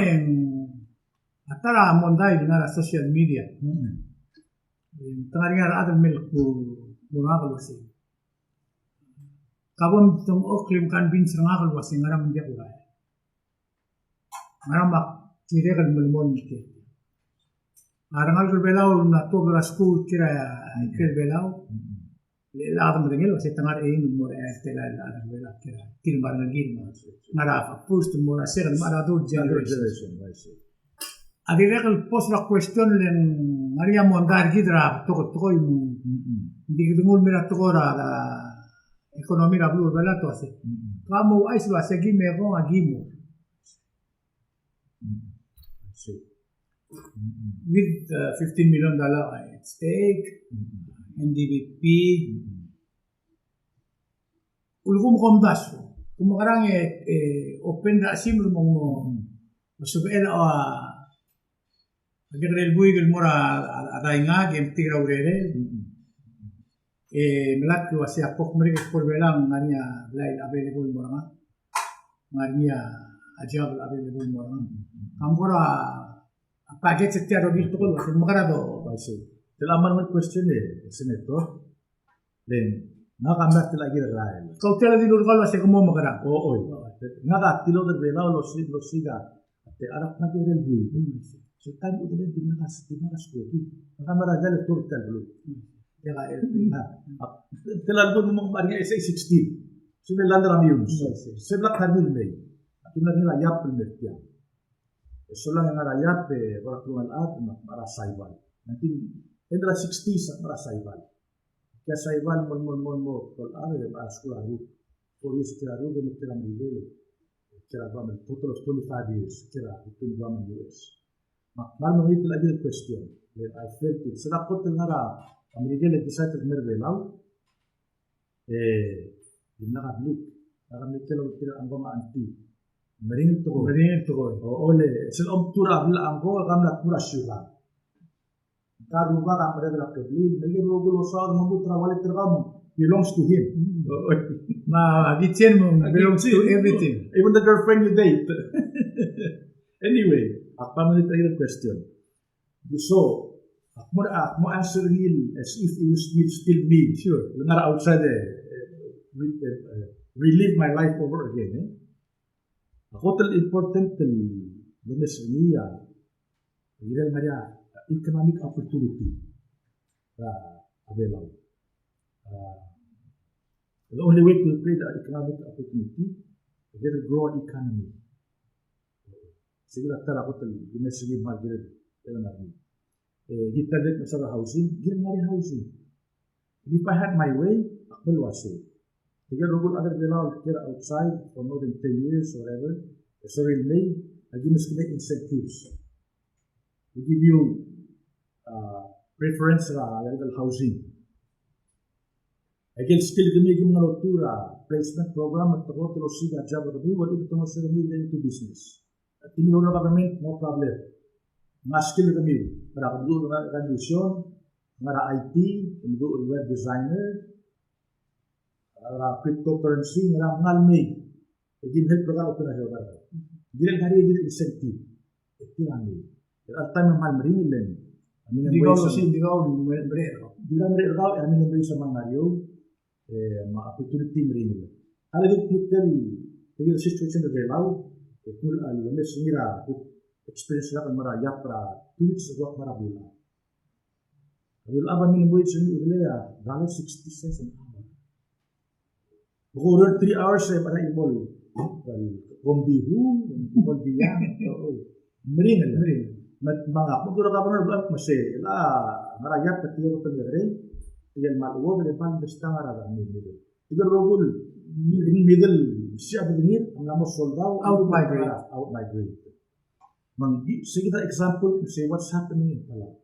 a ta er a mondai el ngar er a social media. Mm. Te ngar er ngii a rechad el mei el kmo, kmo er ngak el uase, ka bo mdengchokl e mconvince er ngak el uase ngera me ng diak kurael. Ngera me ak dirrek el melemolem el ker. A rengalek er a Belau el mla tuobed er a skuul el ker a ikrel Belau. Mm. Le chad a medengei el uase te ngar er a eim el mo er a eai el telael el chad er a Belau el ker a tir me a rengelekir me a ngar er a first el mo er a second me a third generation. Generation, I see. A dirrek el pose er a question le ng ngar er ngii a mondai er kid er a betok el tekoi me ng di kede nguu el mei er a tekoi er a, er a economy er a beluu er a Belau el uase, ka mo ouchais el uase ki me kong a ki mo. Mm. I see. Mm. With, uh, fifteen million dollar at stake, mm, N D B P. Mm. Ulekum kom dasu, kom mekerang e, e open er a chesimer me ng mo, mm, mo sebechel a, a kekerei el buik el mo er a, a, a daingak e metik er a urerel. Mm. E melatk el uase a kuk merek el kbo er Belau, ng ngar er ngii a blai el available el mo er ngak. Ng ngar er ngii a job el available el mo er ngak. Kam kora package er tia el rokui el tekoi el uase ng mekerang a do. I see. Te locha mle question e, Senator. Le ng ngak a mla er tia el kid el rael. Kau tia el dilu er kau el uase ke mo mekerang. O, oi. Ngak a tilobed er Belau el osiik, el osiik a, te a rak ngak el buik. Mm. Sel taem el ududel e dimlak a, dimlak a skoki. Ngak a mera el diak el tuobed er tia el beluu. Mm. Diak a, e, a, te locha bo mo ngar er ngii a S A sixteen. Sel me land er a Meyuns. Mm. Sel bla kar ngii el mei. Aki mla er ngii a iap el mer tiang. E solang e ngar er a iap e kora klungiaol a chad me ak mechar a Saibal. Nineteen, end er a sixties ak mechar a Saibal. Aki a Saibal mo, mo, mo, mo, tol a, e, a skuul a ruk. Four years kiei er a ruk e mo kiei er a Merikel. Kiei er a Guam, total of twenty-five years kiei er a between Guam and U S. Me ak mla mengetel a kid el question. Le I felt it. Sel kot el ngar er a Merikel e decide el mer Belau. E dimlak a blik. Dimlak a blik el tir a ngkong me a auntie. Meringel tekoi. Meringel tekoi. O, o le, sel omtuu er a blil a ngkong, e ka mla tmuu er a siukang. Ngka el rubak a merek er a kebliil, me aike el rokui el osaod me a lmuut er a wallet er kau me ng belongs to him. Mm. O, o. Me a kitchen me ng belongs to everything. Even the girlfriend you date. Anyway, ak mla mengetel a kid el question. So, ak mo, ak mo answer er ngii el as if it was still, still me. Sure. El ngar er a outside, e, e, re-, e, e, relive my life over again, e. A kot el important el domes er ngii a, kirel ngar er ngii a economic opportunity er a Belau. A, the only way to create a economic opportunity, kirel grow a economy. Sei kid a ta er a kot el domes er ngii me a kirel el ngar er ngii. E, ki target mesa er a housing, kirel ngar er ngii a housing. And if I had my way, ak bo el uasei, tirke el rokui el chad er Belau el kiei er a outside for more than ten years or whatever, e sorir el mei, aki meskemiu a incentives. We give you, uh, preference er a, er a housing. Aike el skill kemiu e ki mla lotu er a placement program, me te kot el osiik a job er kemiu, e lechub e te mo er kemiu e go into business. Ak di mlo er a government, no problem. Ngar er a skill kemiu, er a kemiu, ngar er a aviation, ngar er a I T, kemiu web designer, ngar er a cryptocurrency, ngar er a ngalek el mei. E ki help er kau el open a job er kau. Kirel ngar er ngii a incentive. E tir a mei. Er a taem e kmal meringel el, I mean, di kau, di kau merek er kau. Di kau merek er kau, e, I mean, embrace a ngar er eou, e, me a opportunity meringel. Kede di kuk tell, tirke el situation er Belau, e, kuk, a, lomes er ngii er a, kuk experience er a, kuk mera, iap er a, two weeks ago, ak mera bula. A bula a minimum wage er ngii a dollar sixty cents an hour. Ko oureor three hours e mera el mo, well, kombihu, mo el bia, o, o. Meringel, meringel. Me, me ngak, mo kora governor bla, me sei, a, ngar er a iap, tirke el kot el mekerei, tirke el kmal uodel e kmal mesterir a rechad er a middle. Tirke el rokui el, middle, msiab er ngii, a mla mo soldau, outmigrate. Outmigrate. Me ng di, sei kid a example, sei what's happening in Palau.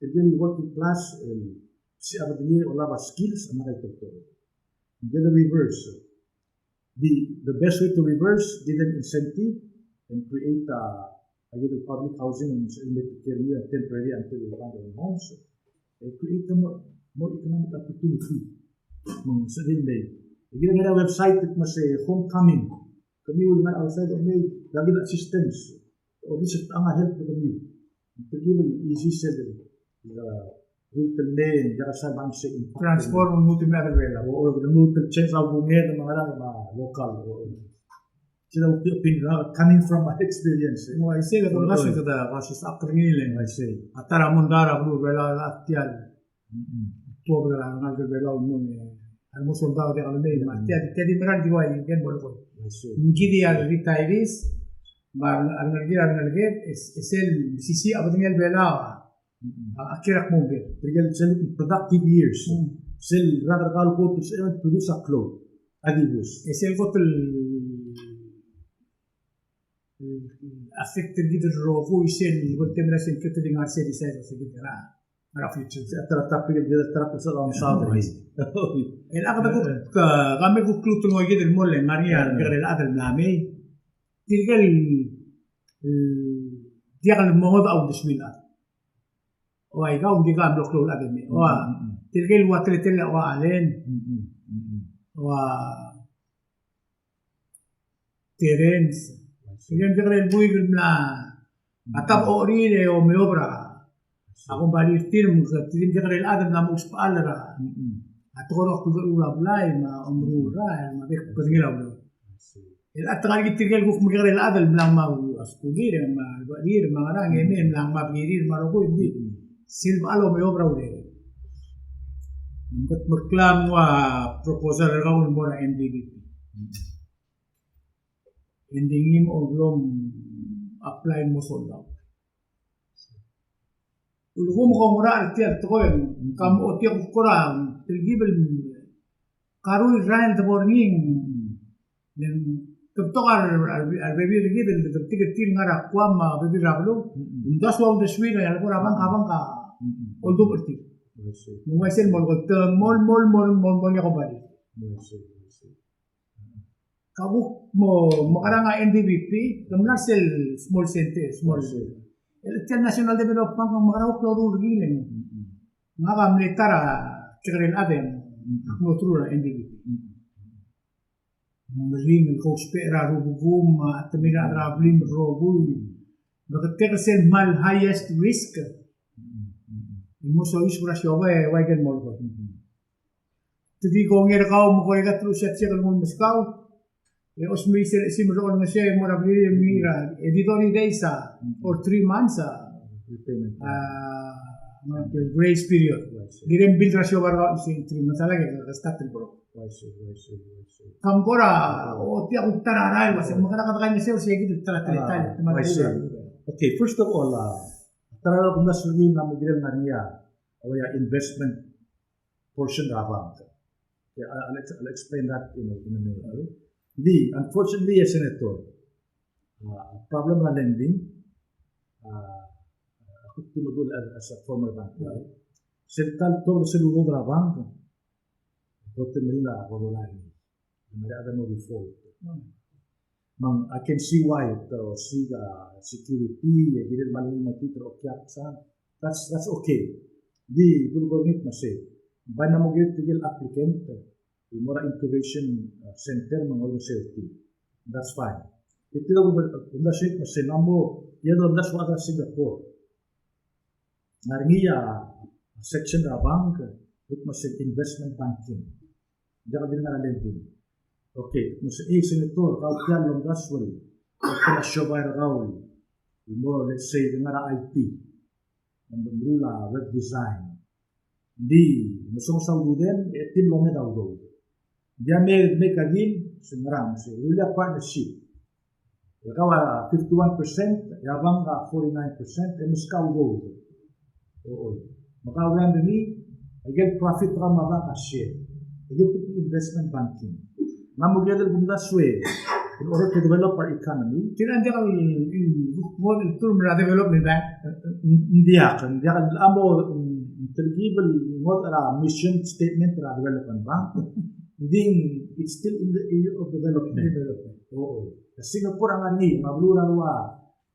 Tirke el working class, el, msiab er ngii el olab a skills, a mla kaitoltobed. Get the reverse. The, the best way to reverse, give them incentive and create a, Aike el public housing, and, and temporary until we find our homes. E create a more, more economic opportunity. Me ng sebechel el mei. Aike el ngar er a website el kmo se homecoming. Kemiu el ngar er a outside el mei, a ki di assistance. Or di se a help er kemiu. Te give el easy sel, uh, route el mei, e a ki di sal bang se impact. Transform el lmuut el mei er a Belau. O, o, lmuut el change a ubengked me a ngerang me a local. O, o. Sel a ulti opinion, uh, coming from my experience, eh. Mo, aisei, e kede, o, kede, kede, kede, a ta er a mondai er a beluu er a Belau, a tia el, mm, tuobed er a rengalek er a Belau el mo, e, a remo soldau a diak lemei, me a tia, tia di mera el di ua, e, ke mo lekoi. Aisei. Ng di a retirees, me a rengalek, a rengalek, e, e sel, mesisiich a bedengel Belau, a, a kiei er a kmo ng, tirke el sel productive years. Mm. Sel rak er kau el kot el sebechem el produce a klou. A di bus. E sel kot el, el affect er kid el rokui sel, kot el mera sel kot el ngar er sel decide er kid er a, er a future. Se a ta er a topic el kid a ta er a kusai el omsaod er ngii. El ak de kuk, e, ka me kuk klou el tekoi kid el mo le ngar er ngii a, e, kekerei el chad el mla mei. Tirke el, e, diak el mo ngodech a uldesuir a chad. Ua ikau, ng di ka mlo klou el chad el mei. Ua, mm, mm, mm, tirke el ua teletelel a ua Allen. Mm, mm, mm, mm. Ua Terence. Tirke el kekerei el buik el mla, mm, a ta bo er tir e omeobra a kombalii er tir, me tirke el kekerei el chad el mla mo ousbechall er a, mm, mm, a tekoi er a klou el blai me a omeruul er a, me a bek el bedengel a ureor. I see. El a ta er kid tirke el kuk mekekerei el chad el mla ngmai a skulir, me a becherir, me a ngerang, e mei, mla ngmai a blirir, me a rokui, ng di. Sel bo lomeob er a urerel. Ng kuk mekngit a proposal er kau el mo er a N D B P. Ng di ngii a blo apply el mo soldau. Ulekum kom ngar er tia el tekoi, mm, ka mo ochotii a kuk kora, mm, telkib el, mm, karuul el rael el debo er ngii, mm, le ng, te betok a re, a re, a rebebil er kid el, el, el, el ngar er a Guam me a bebil er a beluu, mm, mm, ng di soak a uldesuir, e a lebo er a bank, a bank a, mm, mm, oldubech er tir. I see. Me ng uaisei el mo, mo, mo, mo, mo, mo, mo, Ka kuk mo, mo mekerang a N D B P, ke mla er sel small center, small center. El tia el National Development Bank, me mekerang a kuk loruul er ngii el. Ngak a mle ta er a kekerei el chad e ak mlo through er a N D B P. Meringel el kousbech er a rubekul, me a temir a rechad er a blim el rokui. Me ke tek er sel kmal highest risk. El mo soiseb er a siobai, e uai kel mo lekoi. Te di kongei er kau me kora ika el teluches el check el nguu el meskau. E osmeriis er a chesimer el olengeseu e mo er a blirir e mengiil er a, e di thirty days a, or three months a, repayment. A, grace period. Kirem build er a siobai er kau, three months a lak e ke start el borok. Ka ng kora, o, tia kuk ta er a rael, me kora kede kaingeseu er sei kid el ta er a teletael. Okay, first of all, a, ta er a kumdasu er ngii a mo kirel ngar er ngii a, a, investment portion er a bank. Okay, I, I'll, ex-, I'll explain that in a, in a minute, okay? Di, unfortunately, a Senator, a, problem er a lending, a, a, kuk di meduch as a former bank, right? Sel ta el tuobed er sel udoud er a bank, bo te meringel a kodolai. Ng ngar er a chad a mo default. Me ng, I can see why, te osiik a security, e kirel el mle mo tir er a okiak, sa. That's, that's okay. Di, kuk ko er ngii me sei. Bai ng mo kirel tirke el applicant el mo er a incubation, uh, center me ng olengeseu er tir. That's fine. E tir a kuk, kuk ng sei me sei ng mo, e a domes er a Singapore. Ng ngar er ngii a section er a bank, kuk me sei investment banking. Diak di ngar er a lending. Okay, me sei, e, Senator, kau tia el omdasu el, kau tia el siobai er kau el mo, let's say, ngar er a I T. Me ng meruul a web design. Ng di, me songes a ududem, e te mlo mei a udoud. Ng di a me, me ka deal, se ngerang, se, rullii a partnership. E kau a fifty-one percent, e a bank a forty-nine percent, e meskau a udoud. O, o. Me kau run er ngii, e aike el profit er kau me a bank a share. E aike el kuk investment banking. Ng mo kired el kumdasu e, in order to develop our economy. Tia ng diak el, el, el, el term er a development bank. Ng diak, ng diak el mo, ng telkib el ngodech er a mission statement er a development bank. Ng di, it's still in the area of development. Development. O, o. Singapore a ngar er ngii, me a beluu er a rua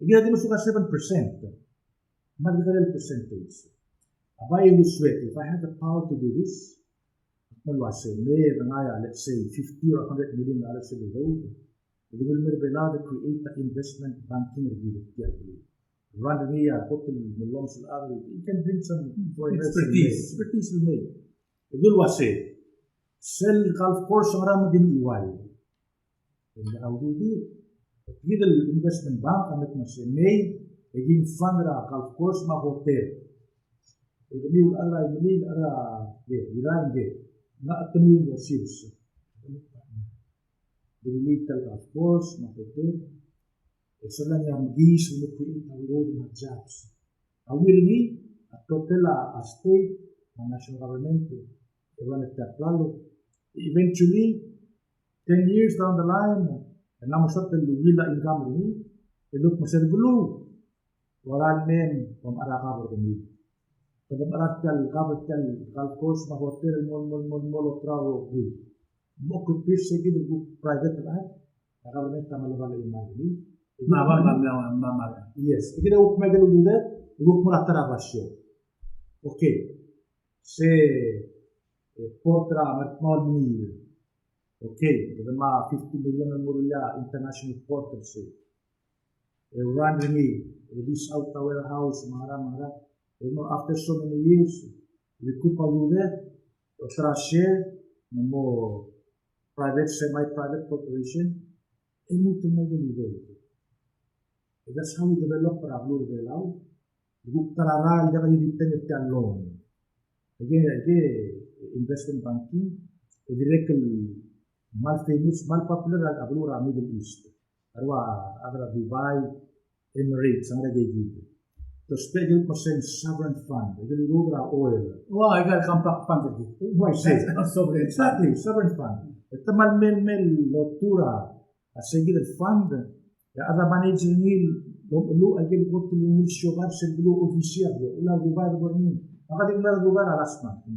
E kid a di mesuk a seven percent. Me a di kekerei el percentage. A bai el ulsuek, if I had the power to do this, ak mo el uase, me dengai a, let's say, fifty or a hundred million dollars el udoud, e de kuk mei er a Belau e de create a investment banking er kid er tia el beluu. Run er ngii a kot el mellomes el chad, you can bring some foreign investors el mei. Expertise. Expertise el mei. E de kuk uase, sel golf course a ngar er a Mediuaiu. E a udoud, kid el investment bank a mei me se mei, e kim fund er a golf course me a hotel. E kemiu el chad er a Imeliik, el chad er a, e, Irrai, e, ng temeoud el sils. Derullii tia el golf course me a hotel. E sel a ngii a mekiis el mo create a udoud me a jobs. A ungil er ngii, a total a, a state, me a national government, e run er tia el klalo. Eventually, ten years down the line, e ng mo soak el ungil a income er ngii, e kuk mesa er a beluu. Ua el mei, e mechar a cover er kemiu. Kede mechar tia el cover, tia el golf course me a hotel el mo, mo, mo, mo olterau el rokui. Mo kuk tir se kid el kuk private el chad, a government a mla lebo a economy. Me a ba, me a, me a, me a. Yes. E kid a kuk me a ikel udoud, e kuk mo er a ta er a basio. Okay. Se, e, port er a Ngardmau el mengiil. Okay. Kede mo fifty million el mo er a international port el sei. E run er ngii, e lease out a warehouse, me a ngerang, me a ngerang. E mo after so many years, recoup a udoud, olterau a share, me mo private, semi-private corporation, e mo lmuut el mei el udoud. E that's how we develop er a beluu er a Belau. E kuk ta er a rael el diak di depend er tia el loan. Aike, aike investment banking, e dirrek el kmal famous, kmal popular er a beluu er a Middle East. A rua, a rechad er a Dubai, Emirates, a ngar er a ikei kid. Te ousbech aike el kmo se ng sovereign fund, aike el udoud er a oil. Ua, aike el compact fund er kid. Uaisei. Sovereign fund. Exactly, sovereign fund. E te kmal mei el, mei el lotu er a a se kid el fund, e a chad a manage er ngii el, el, el, aike el kot el ungil siobai sel beluu a okisii a beluu, el a Dubai er ngii. Ak di mla er a Dubai er a last month.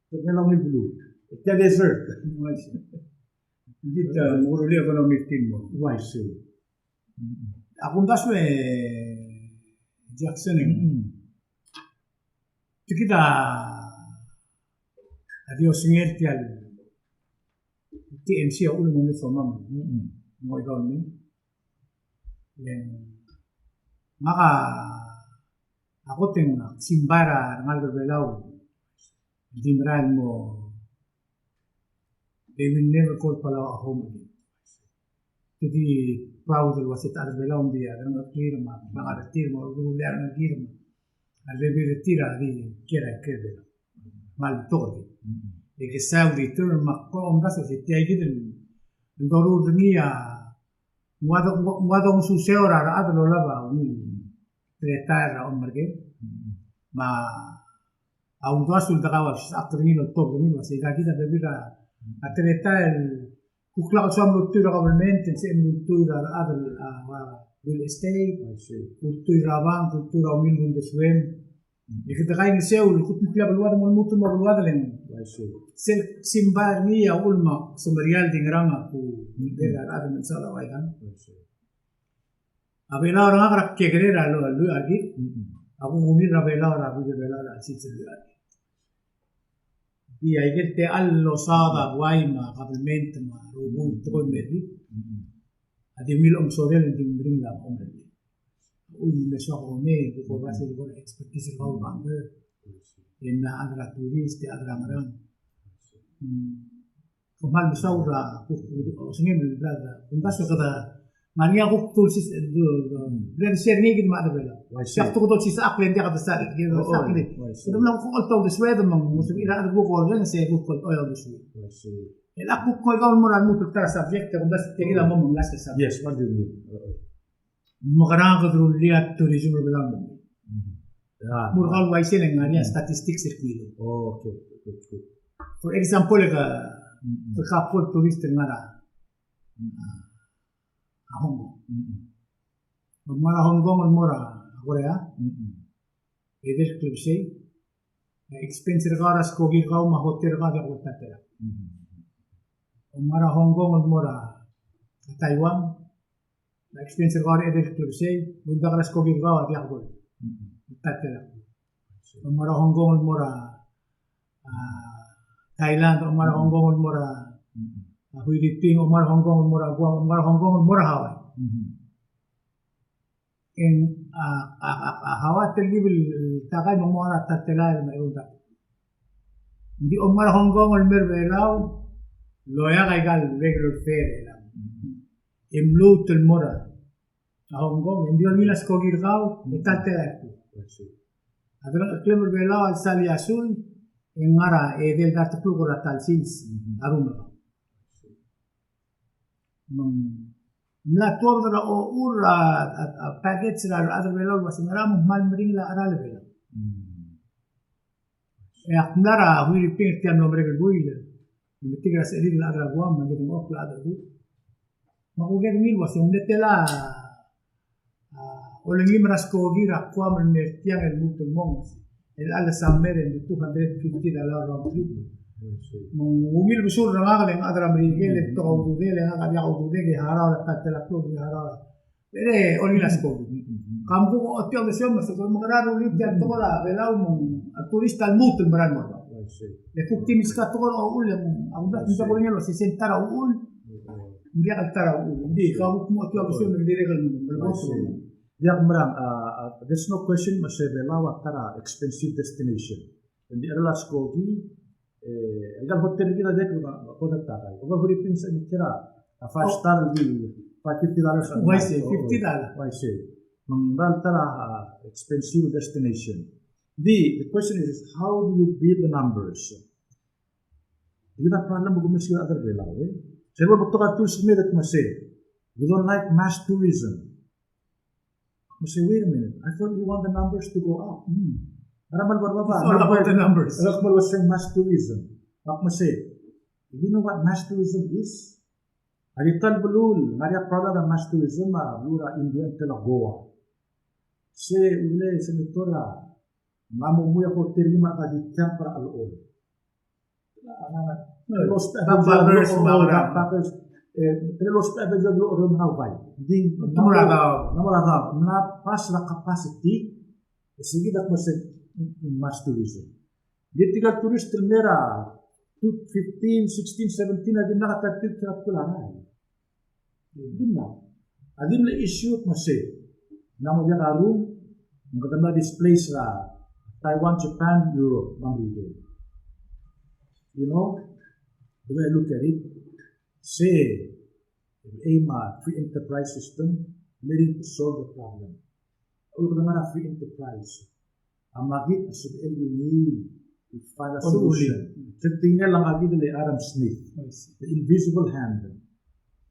Te mla er ngii el beluu. E tia desert. Uaisei. Ng di ta, mo rullii a economy er tir el mo. Uaisei. A kumdasu e Jackson e ng. Mm. Tia kid a di osengel tia el T M C a uchul me ng soam. Mm. Mo ikau el mei. Le ng ngak a kot e ng simbai er a rengalek er a Belau. Di merael el mo They will never call Palau a home again. Te di proud el uase te chad er a Belau ng di a rengrir me a, me a ngar er tir me a ulebengelel a rengrir me a rebebil er tir a di kiei er a ikrel Belau. Me a lbetok er tir. E ke soak el return me a ko omdasu se tia kid el doruul er ngii a ng ua do, ng ua dongesuseu er a rechad el olab a ungil teletelel er a omerker. Me a uldasu el dekau a sisechakl er ngii el oltobed er ngii el uase ika kid a bebil er a teletelel el kuk lak el soam el ultuil er a government, el sebechem el ultuil er a rechad el, a, real estate, ultuil er a bank, ultuil er a ungil el uldesuem. E kede kaingeseu el kuk mekngit a beluad me lmuut el mo beluad el ng. Sel simbai er ngii a uchul me ak semeriar el di ngerang a kuk er a rechad el mechesang a ua ikang. A Belau er ngak er a kekerei er a lluich, lluich a rekil. A kuk ungil er a Belau er a bek el Belau er a sils el lluich a rekil. Di aike el techall el losaod a buai me a kabelment me a rokui el tekoi el mer kid a di ungil omesodel e di meringel a omerellel. Uchul me soak a omei, kuk oba sel kora expertise er kau el banker. E mla chad er a tourist, e chad er a ngerang. Kmal mesaul er a kuk osengem el bla, kumdasu e kede Ngar er ngii a kuk dulsisechakl, dulsisechakl er ngii kid me a rechad er a Belau. Uaisei. Diak kuk dulsisechakl e ng diak a dulsesechakl, e ng diak a dulsesechakl. Uaisei. Kede mla kuk oltobed el sued me ng, ng sebechir a rechad el kuk orrenges e kuk oltobed el sued. Uaisei. E a kuk kora el mo er a lmuut el ta er a subject, e kumdasu e tia kid a mo mengkasik el subject. Yes, what do you mean? Mekerang e kede rullii a tourism er a Belau. Mm. Yeah. Mo er kau el uaisei e ng ngar er ngii a statistics er kid. Oh, okay, good, good. For example, e ke, mm, ke couple tourist el ngar er a, mm, a Hong Kong. Mm. Mo ngar er a Hong Kong el mo er a Korea. Mm. Edei el klebesei. Expense er kau er a skoki er kau me a hotel er kau a diak bo ltatelak. Mm. Mo ngar er a Hong Kong el mo er a Taiwan. Expense er kau er a edei el klebesei, me a uldak er a skoki er kau a diak bo ltatelak. Mo ngar er a Hong Kong el mo er a, a, Thailand, mo ngar er a Hong Kong el mo er a, a, Huiriping, mo ngar er a Hong Kong el mo er a Guam, mo ngar er a Hong Kong el mo er a Hawaii. E ng, a, a, a, a Hawaii a telkib el takai me ng mo ngar er a ta el telael me a eou el rak. Ng di kom ngar er a Hong Kong el mer a Belau, loia aika el regular fare er a Belau. E mluut el mo er a Hong Kong, e ng di olengil a skoki er kau, e ta el telael. A delengcheklem er a Belau a lsal a sui, e ng ngar er a edei el dart el kluk er a ta el sils a room er kau. Me ng mla tuobed er a ochur a, a, a package er a rechad er a Belau el uasei ngera me ng kmal meringel a cheral a Belau. Mm. E ak mla er a Huiriping er tia el mlo merek el buil, e metik er a sechelir el chad er a Guam, me ng kid a mo chad er a Guam. Me ak oker er ngii el uasei ng mle tela a, a, olengim er a skoki er a Guam el mer tiang el lmuut el mong. El chelecha el summer e ng di two hundred fifty dollar round trip. I see. Me ng ungil besul er ngak el ngak a chad er a Merikel e betok a ududel, e ngak a diak a ududek e harau er a ta el tela el klok e harau er a. Pero olengil a skoki. Mm, mm, mm. Kam kuk ochotii a uldesuem me se ko mekerang e rullii tia el tekoi er a Belau me ng a tourist a lmuut el merael el mo er a Belau. I see. Le kuk di meskau a tekoi er a uchul e ng, a kumdasu e ng diak bo lengei el uasei se ng ta er a uchul. Mm, mm. Ng diak el ta er a uchul. Ng di, kau kuk mo ochotii a uldesuem me ng dirrek el mo. I see. Diak merang, a, a, there's no question me se Belau a ta er a expensive destination. Ng di cheral a skoki, e, aika el hotel er kid a dirrek el ko er a takai. Oba Huiriping se ng kora a five star el di five fifty dollars a night. Uaisei, fifty dollars. Uaisei. Me ng ta er a, a, expensive destination. Di, the question is, how do you build the numbers? Di kid a problem el kumes er kid a rechad er a Belau, e. Se bo betok a tourist me de kmo se, we don't like mass tourism. Me se, wait a minute, I thought you want the numbers to go up. Hmm. Ngera me a lebo er a bab? It's all about the numbers. Ngera me a lebo er a mass tourism? Me ak me se, do you know what mass tourism is? A di ta el beluu el ngar er ngii a problem er a mass tourism a beluu er a India el ngklel a Goa. Se, ule, senator, a, ng mo mui a hotel er ngii me a di camp er a chelechol. Backpackers, backpackers. E, lousbech a beluu el oureor me a ubai. Ng di, ng mo er a daob. Ng mo er a daob. Ng mla pass er a capacity, e se kid a kmo se, mm, mass tourism. Di tirka el tourist el mei er a two, fifteen, sixteen, seventeen, a dimlak a ta er tir el travel er a Belau. Dimlak. A di mle issue me se ng mo diak a room, me kede mla displace er a Taiwan, Japan, Europe, me a Merikel. You know, the way I look at it, se, aim a free enterprise system, let it solve the problem. Ua kede ngar er a free enterprise. A makit a sebechel el ngii el find a solution. Sel tekingel a makit el Adam Smith, the invisible hand.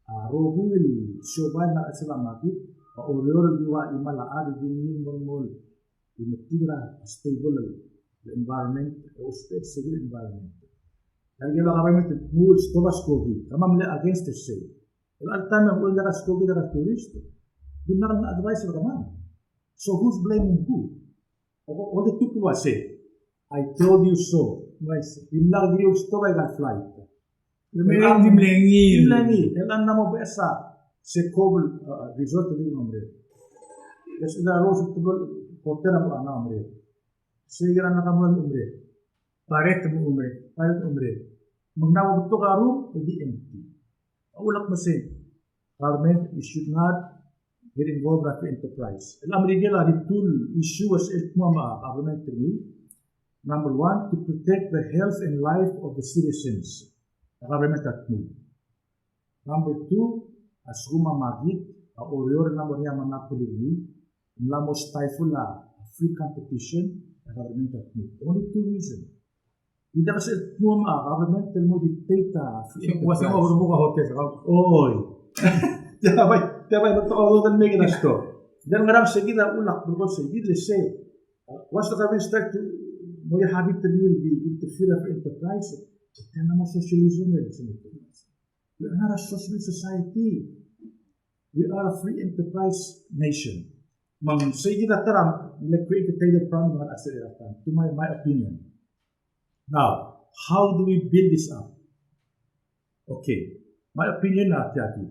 A rokui el siobai el ngar er a chelsel a makit a Oreor el di ua chimal a chad el di ngii el mo, mo el metik er a stable el environment, e ousbech er se el environment. Aike el government el dmu el stob a skoki, kemam a mle against er sei. El chelecha el taem e ng ua diak a skoki, diak a tourist, dimlak a advice er kemam. So who's blaming who? O, o, o, di tuk el uase, I told you so. Uaisei. Dimlak di uriul stob aika el flight. Di mle ngii. Di mle ngii. El chelecha el mla mo beches a se Kobe, uh, resort el di mo merek. Yes, el a rose el teblo el hotel a mo merek. Se er a Nakamura el mo merek. Pirate el mo merek. Pirate el mo merek. Me ng mla mo betok a room, e di empty. A ulak me se, government, you should not get involved er a free enterprise. El Merikel a di tul issue a sel kmo a government er ngii. Number one, to protect the health and life of the citizens. A government a tmuu. Number two, a lsekum a makit a Oreor a mla mo er ngii a monopoly er ngii, ng mla mo stifle a free competition er a government el tmuu. Only two reason. Ng diak sel tmuu a government el mo dictate a free enterprise. Oi. Tia bai, tia bai, betok a udoud el mei kid a story. Ng diak, ngerang se kid a ulak, betok se kid el se, uh, once the government start to mo habit er ngii el di interfere er a free enterprise, e ng mo socialism el se. We are not a socialist society. We are a free enterprise nation. Me ng sei kid a ta er a mle create a problem er a sel, to my, my opinion. Now, how do we build this up? Okay, my opinion a tia kid.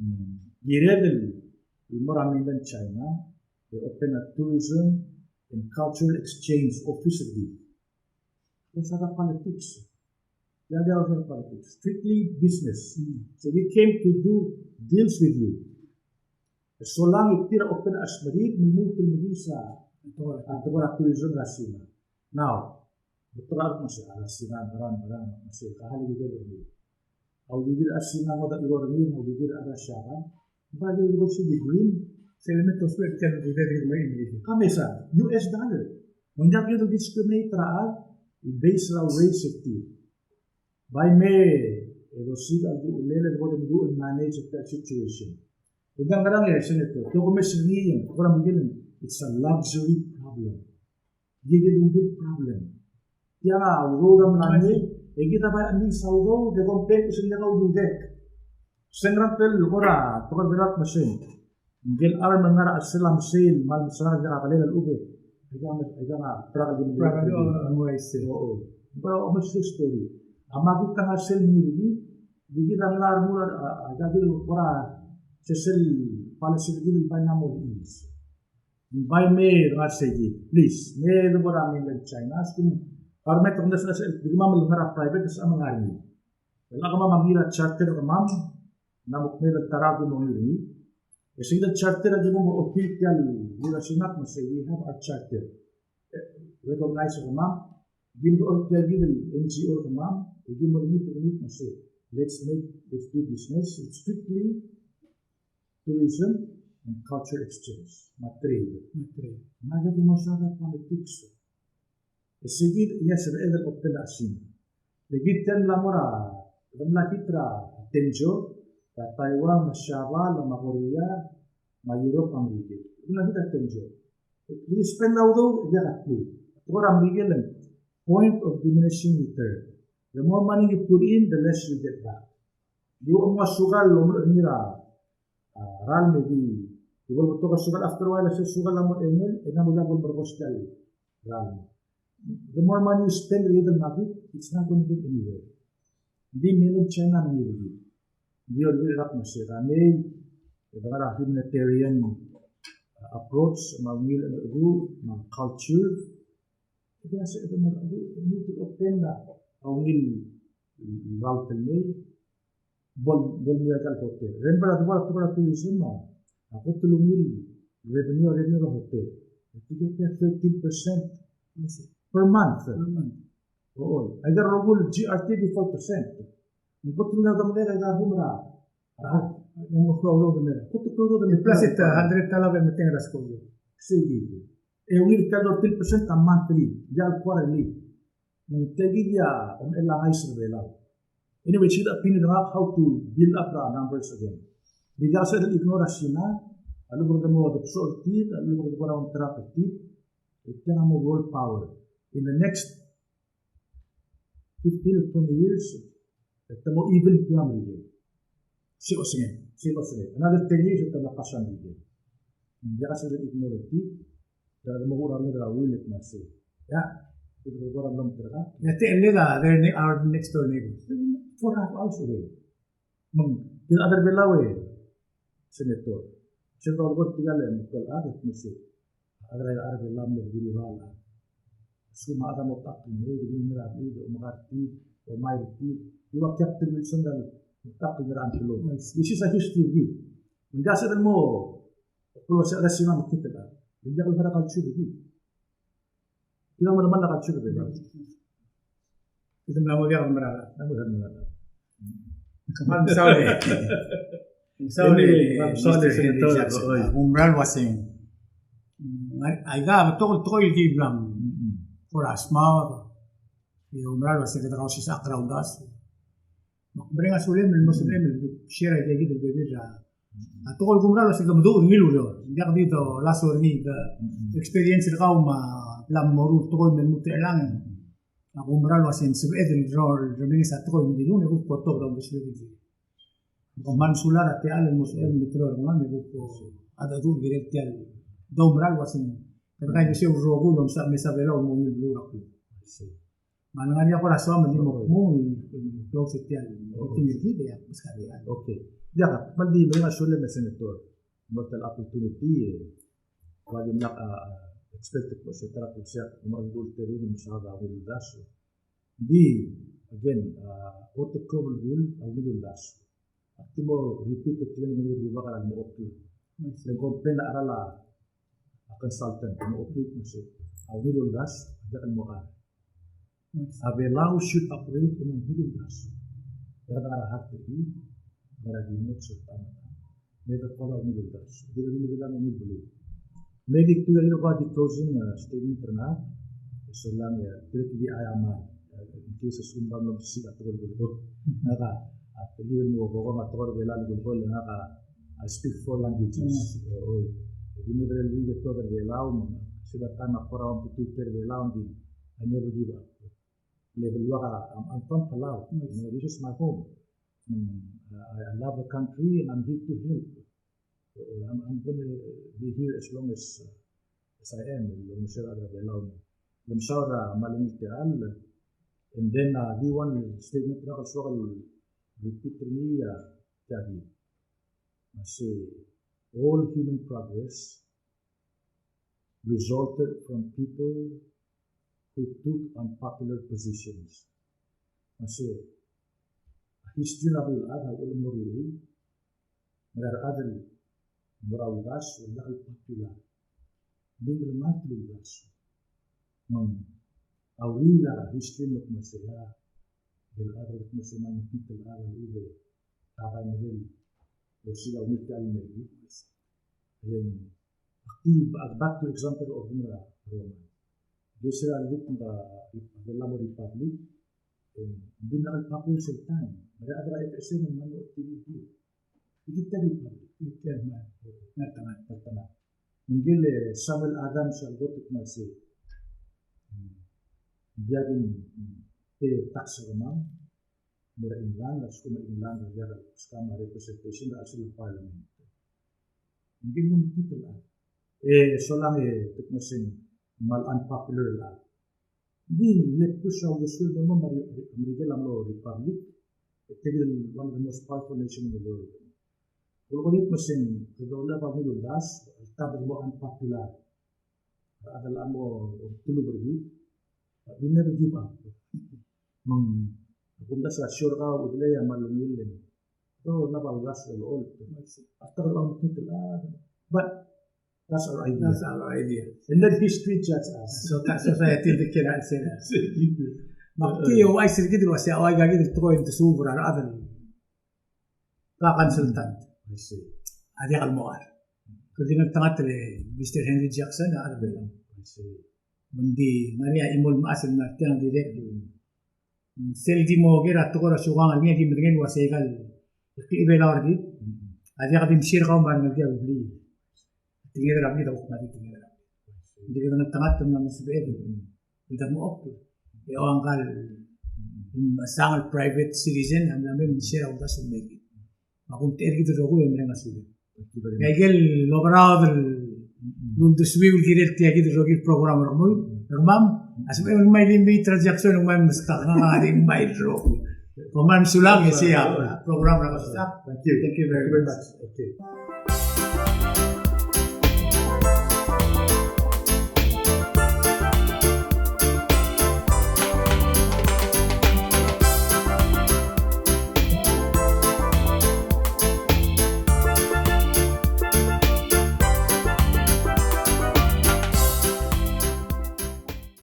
Mm, kired el mo er a mainland China e open a tourism and cultural exchange office er kid. Those are the politics. They are the other politics. Strictly business. Mm. So we came to do deals with you. So long e tir a open a chesmerid, me lmuut el mekiis a, a tekoi er a tourism er a Sina. Now, betok a rechad el kmo se, a, Sina, ngerang, ngerang, me se, ka hal e kid el A ududir a Sina a ngodech a Iror er ngii, a ududir a Russia a. Ng bai di ko se di green. Se el me to spend tia el ududir el mo er ngii. Ka mesa, U S dollar. Me ng diak di discriminate er a chad, based er a race er tir. Bai me, e dosiik a ududir el, el bo de manage a situation. Ng diak, ngerang e, Senator, te ko mes er ngii, kora Miguel, it's a luxury problem. Di kid a big problem. Tiang a udoud a mla mei, e kid a bai mix a udoud, e complain el kmo se ng diak a ududek. Se ng ngerang tel kora, tekoi er a Belau el kmo se ng. Ngike el charm el ngar er a chelsel a mesei el kmal mesaod er a kelel a lechub e. Aika, aika a, prak el di mle. Prak el di, o, o, o. Kora omes el story. A makit a ngar er sel mengiil er kid, di kid a mla remuul a, a, aika kid el kora, se sel policy er kid el bai mla mo er ngii. Ng bai me ngar er sei kid, please, me debo er a mainland China, a lsekum government a kmo ng diak, se, se, di kemam el ngar er a private, se a mengar er ngii. E le kemam a ngii er a charter er kemam, ng mo kmeed el ta er a ki mo ngii er ngii. E se kid el charter a ki mo okiu tia el, ngii er a Sina a kmo se, we have our charter. E, recognize er kemam, ki mo er tia kid el N G O er kemam, e ki mo er ngii, er ngii el kmo se, let's make, let's do business, it's strictly tourism and culture exchange, me a trade. Me a trade. Me a di mo sa er a politics. E se kid, e a sebeched el open a Sina. E kid tia el mla mo er a, e mla hit er a Tengzhou, er a Taiwan, me a Siabal, me a Korea, me a Europe, me a Merikel. E mla hit er a Tengzhou. E di spend a udoud, e diak a klou. Tekoi er a Merikel el point of diminishing return. The more money you put in, the less you get back. Di ua mo sukal el omerechir a, a, ralm e di, di bo lebetok a sukal, after a while, a sel sukal a mo er a eungel, e ng mo diak bo lemerekos tia el ralm. The more money you spend er a market, it's not going to get anywhere. Di mainland China a ngii er kid. Di ua di rak me se er a mei, e de ngar er a humanitarian, uh, approach, me a ungil, uh, me a culture. E de ngar er a se, e de ngar er a, uh, open a, a ungil, uh, route el mei. Bo, bo lmuut a hotel. Remember, a debo er a tekoi er a tourism a, a kot el ungil revenue, revenue er a hotel. E te ke pay thirteen percent per month. Per month. Oo. Aika el rokui el G R T di four percent. Ng kot el ungil a domelek aika el bum er a. Ng mo klou a udoud el mei. Kot el klou a udoud el mei. Plus it, uh, hundred dollar el metengel er a skoki. Sei kid. E ungil tia el thirteen percent a monthly, ya el quarterly. Ng tia kid a omechell a ngais er a Belau. Anyway, se kid a opinion er ngak how to build up the numbers again. Di diak sel ignore a Sina, a lechub e kede mo debesol er tir, a lechub e kede mo er a contract er tir, e tiang a mo world power. In the next fifteen or twenty years, e te mo even tia a Merikel. Se osenged, se osenged. Another ten years, e te mo pass a Merikel. Ng diak sel ignore er tir, Diak de mo kuk er a rengud er a ungil el kmo se. Ya, kid a kora mlo meterkak. Ya, te el a, they're ne-, our next door neighbors. Four and a half hours away. Me ng, kid a chad er a Belau e, Senator. Senator Albert tirka el mekol a, kmo se. A chad er a Belau a mle rural a. Lsekum a chad a mo tachakl el mei, e di mei er a blil, e omekar tir, omai er tir. Di ua Captain Wilson el tachakl el mei er a Antelope. This is a history er kid. Me ng diak sel mo Klou a se a chad er a Sina a mekngit el chad. Ng diak el ngar er a culture er kid. Kid a melemall a culture er kid. Kid a mla mo diak el mera. Mla mo diak el mera. Kmal mesaul e. Sorry, sorry, Senator. Oi. Ak oumera el uaseng, mm, aika a betok el tekoi el ki bla, mm, kora smaod. E oumera el uaseng kede kausisechakl er a uldasu. Me ak mereng a sulem el mo sebechem el share a ikakid el bebil er a, a tekoi el kumerang el uaseng ke meduch er ngii el ureor. Ng diak di doltasu er ngii, ke experience er kau me a bla mo ruul el tekoi me lmuut er chelechang. Ak oumera el uaseng sebeched el rol, remenges a tekoi me ng di lung e kuk otobed er a uldesued el kirel. Me kom kmal mesulang er a techall el mo sebechem el meteru er kemam e kuk a dedu el kirel tia el doumera el uaseng kede kaingeseu el rokui el omsa, mesa Belau el mo ungil beluu er a kluk. Me a lengar er ngii a kora soam el di mo kmung el close tia el meeting er kid e ak meskau a techall. Okay. Diak, kmal di mereng a sulem e Senator. Mo er tia el opportunity, e, kora dimlak a, a, expect el kmo se ta er a klebesei a kmo a ulterung el mesaod a ungil uldasu. Ng di, again, a, oteklou el belkul a ungil uldasu. Ak di mo repeat er tirke el ngar er ngii el rubak er a lemo oklii. Le ng compare a cheral a consultant, lemo oklii el kmo se a ungil uldasu a diak el mo kar. A Belau should operate on a ungil uldasu. E kede ngar er a heart er ngii, ngar er a remote sel ta me ta. Me de kora ungil uldasu. Kede ungil, kede ungil beluu. Me di tuu el kora di closing, uh, statement er ngak. Solang e, directly I am, uh, in case a sum bam lom sik a tekoi el kulekoi. Ngak a, a, tirke el mo kora tekoi er a Belau el kulekoi, ngak a, I speak four languages. Mm. Uh, oi. Di me kede el uike el tekoi er a Belau, me, se er a taem a kora one to two er a Belau, di, I never give up. Le beluak a, I'm, I'm from Palau. Yes. You know, this is my home. Mm, I, I love the country and I'm here to help. So, I'm, I'm gonna be here as long as, uh, as I am. El omes er a rechad er a Belau. Le mesaod a kmal ungil techall. And then, uh, di one statement er ngak el soak el repeat er ngii, uh, tia di. Me se all human progress resulted from people who took unpopular positions. Me se, a history er a beluulechad a uchul me ng mo rullii, me a rechad el mo er a uldasu a diak el popular. Ng di melemalt el uldasu. Me ng, a uriul er a history me kmo se a, el chad el kmo se me ng mekngit el chad el lechub e a bai medel osisiu a ungil techall el mer kid. Then, ak di, ak back to example er a Roma. Ng di se er a lechub e ng, a, Belau a mo republic, e ng dimlak el popular sel taem. Me a rechad er a F S M a mle active. Ikid a republic, ikid a mle, mle ngeltengat, ngeltengat. Me ngike el Samuel Adams a kot el kmo se, mm, ng diak kim, mm, pay tax er kemam, mo er a England, a lsekum a England a diak el skam a representation er a chelsel a parliament. Ng di mekngit el chad. E solang e te kmo se ng kmal unpopular el chad. Ng di le push a uldesuel el mo me a Merikel a mlo republic, e tirke el one of the most powerful nation in the world. Kulekoi e kmo se ng kede olab a ungil uldasu, el tab el mo unpopular. A rechad a mo oltobed er kid, but we never give up. Me ng, a kumdasu a show er kau a udelei a kmal ungil el, do, olab a uldasu el olecholt. After a long time, ah, but that's our idea. That's our idea. And let history judge us. So that society they cannot say that. Me ak di ouchais er kid el uasei a ua ikakid el tekoi e ng tesuub er a rechad el ka consultant. I see. A diak el mo kar. Kede di ngeltengat el Mister Henry Jackson, a chad er a Belau. I see. Me ng di ngar er ngii a chimo el mechas el ngar tiang el dirrek el, mm, sel di mo ker a tekoi er a siukang er ngii e ki medengei el uasei aika el klechibelau er kid a diak di msir er kau me a rengelekir a blil. Tekinged er a blid a kuk mle tekinged er a blid. Ng di kede ngeltengat el mla mo sebeched el, mm, el dengchokl. E a ngka el, mm, mesang el private citizen a mla mei me ng share a uldasu el mer kid. Me a kumtechei er kid el rokui e mereng a sulem. Thank you very much. Aike el oberaod el uldesuiu el kirel tia kid el rokir el program er kemam, er kemam, a sebechem el ngmai el invited er a Jackson el ngmai el meskak, ngak a di ngmai el rokui. Kom kmal mesulang e sei a program er a Kebestak. Thank you. Thank you very much. Okay.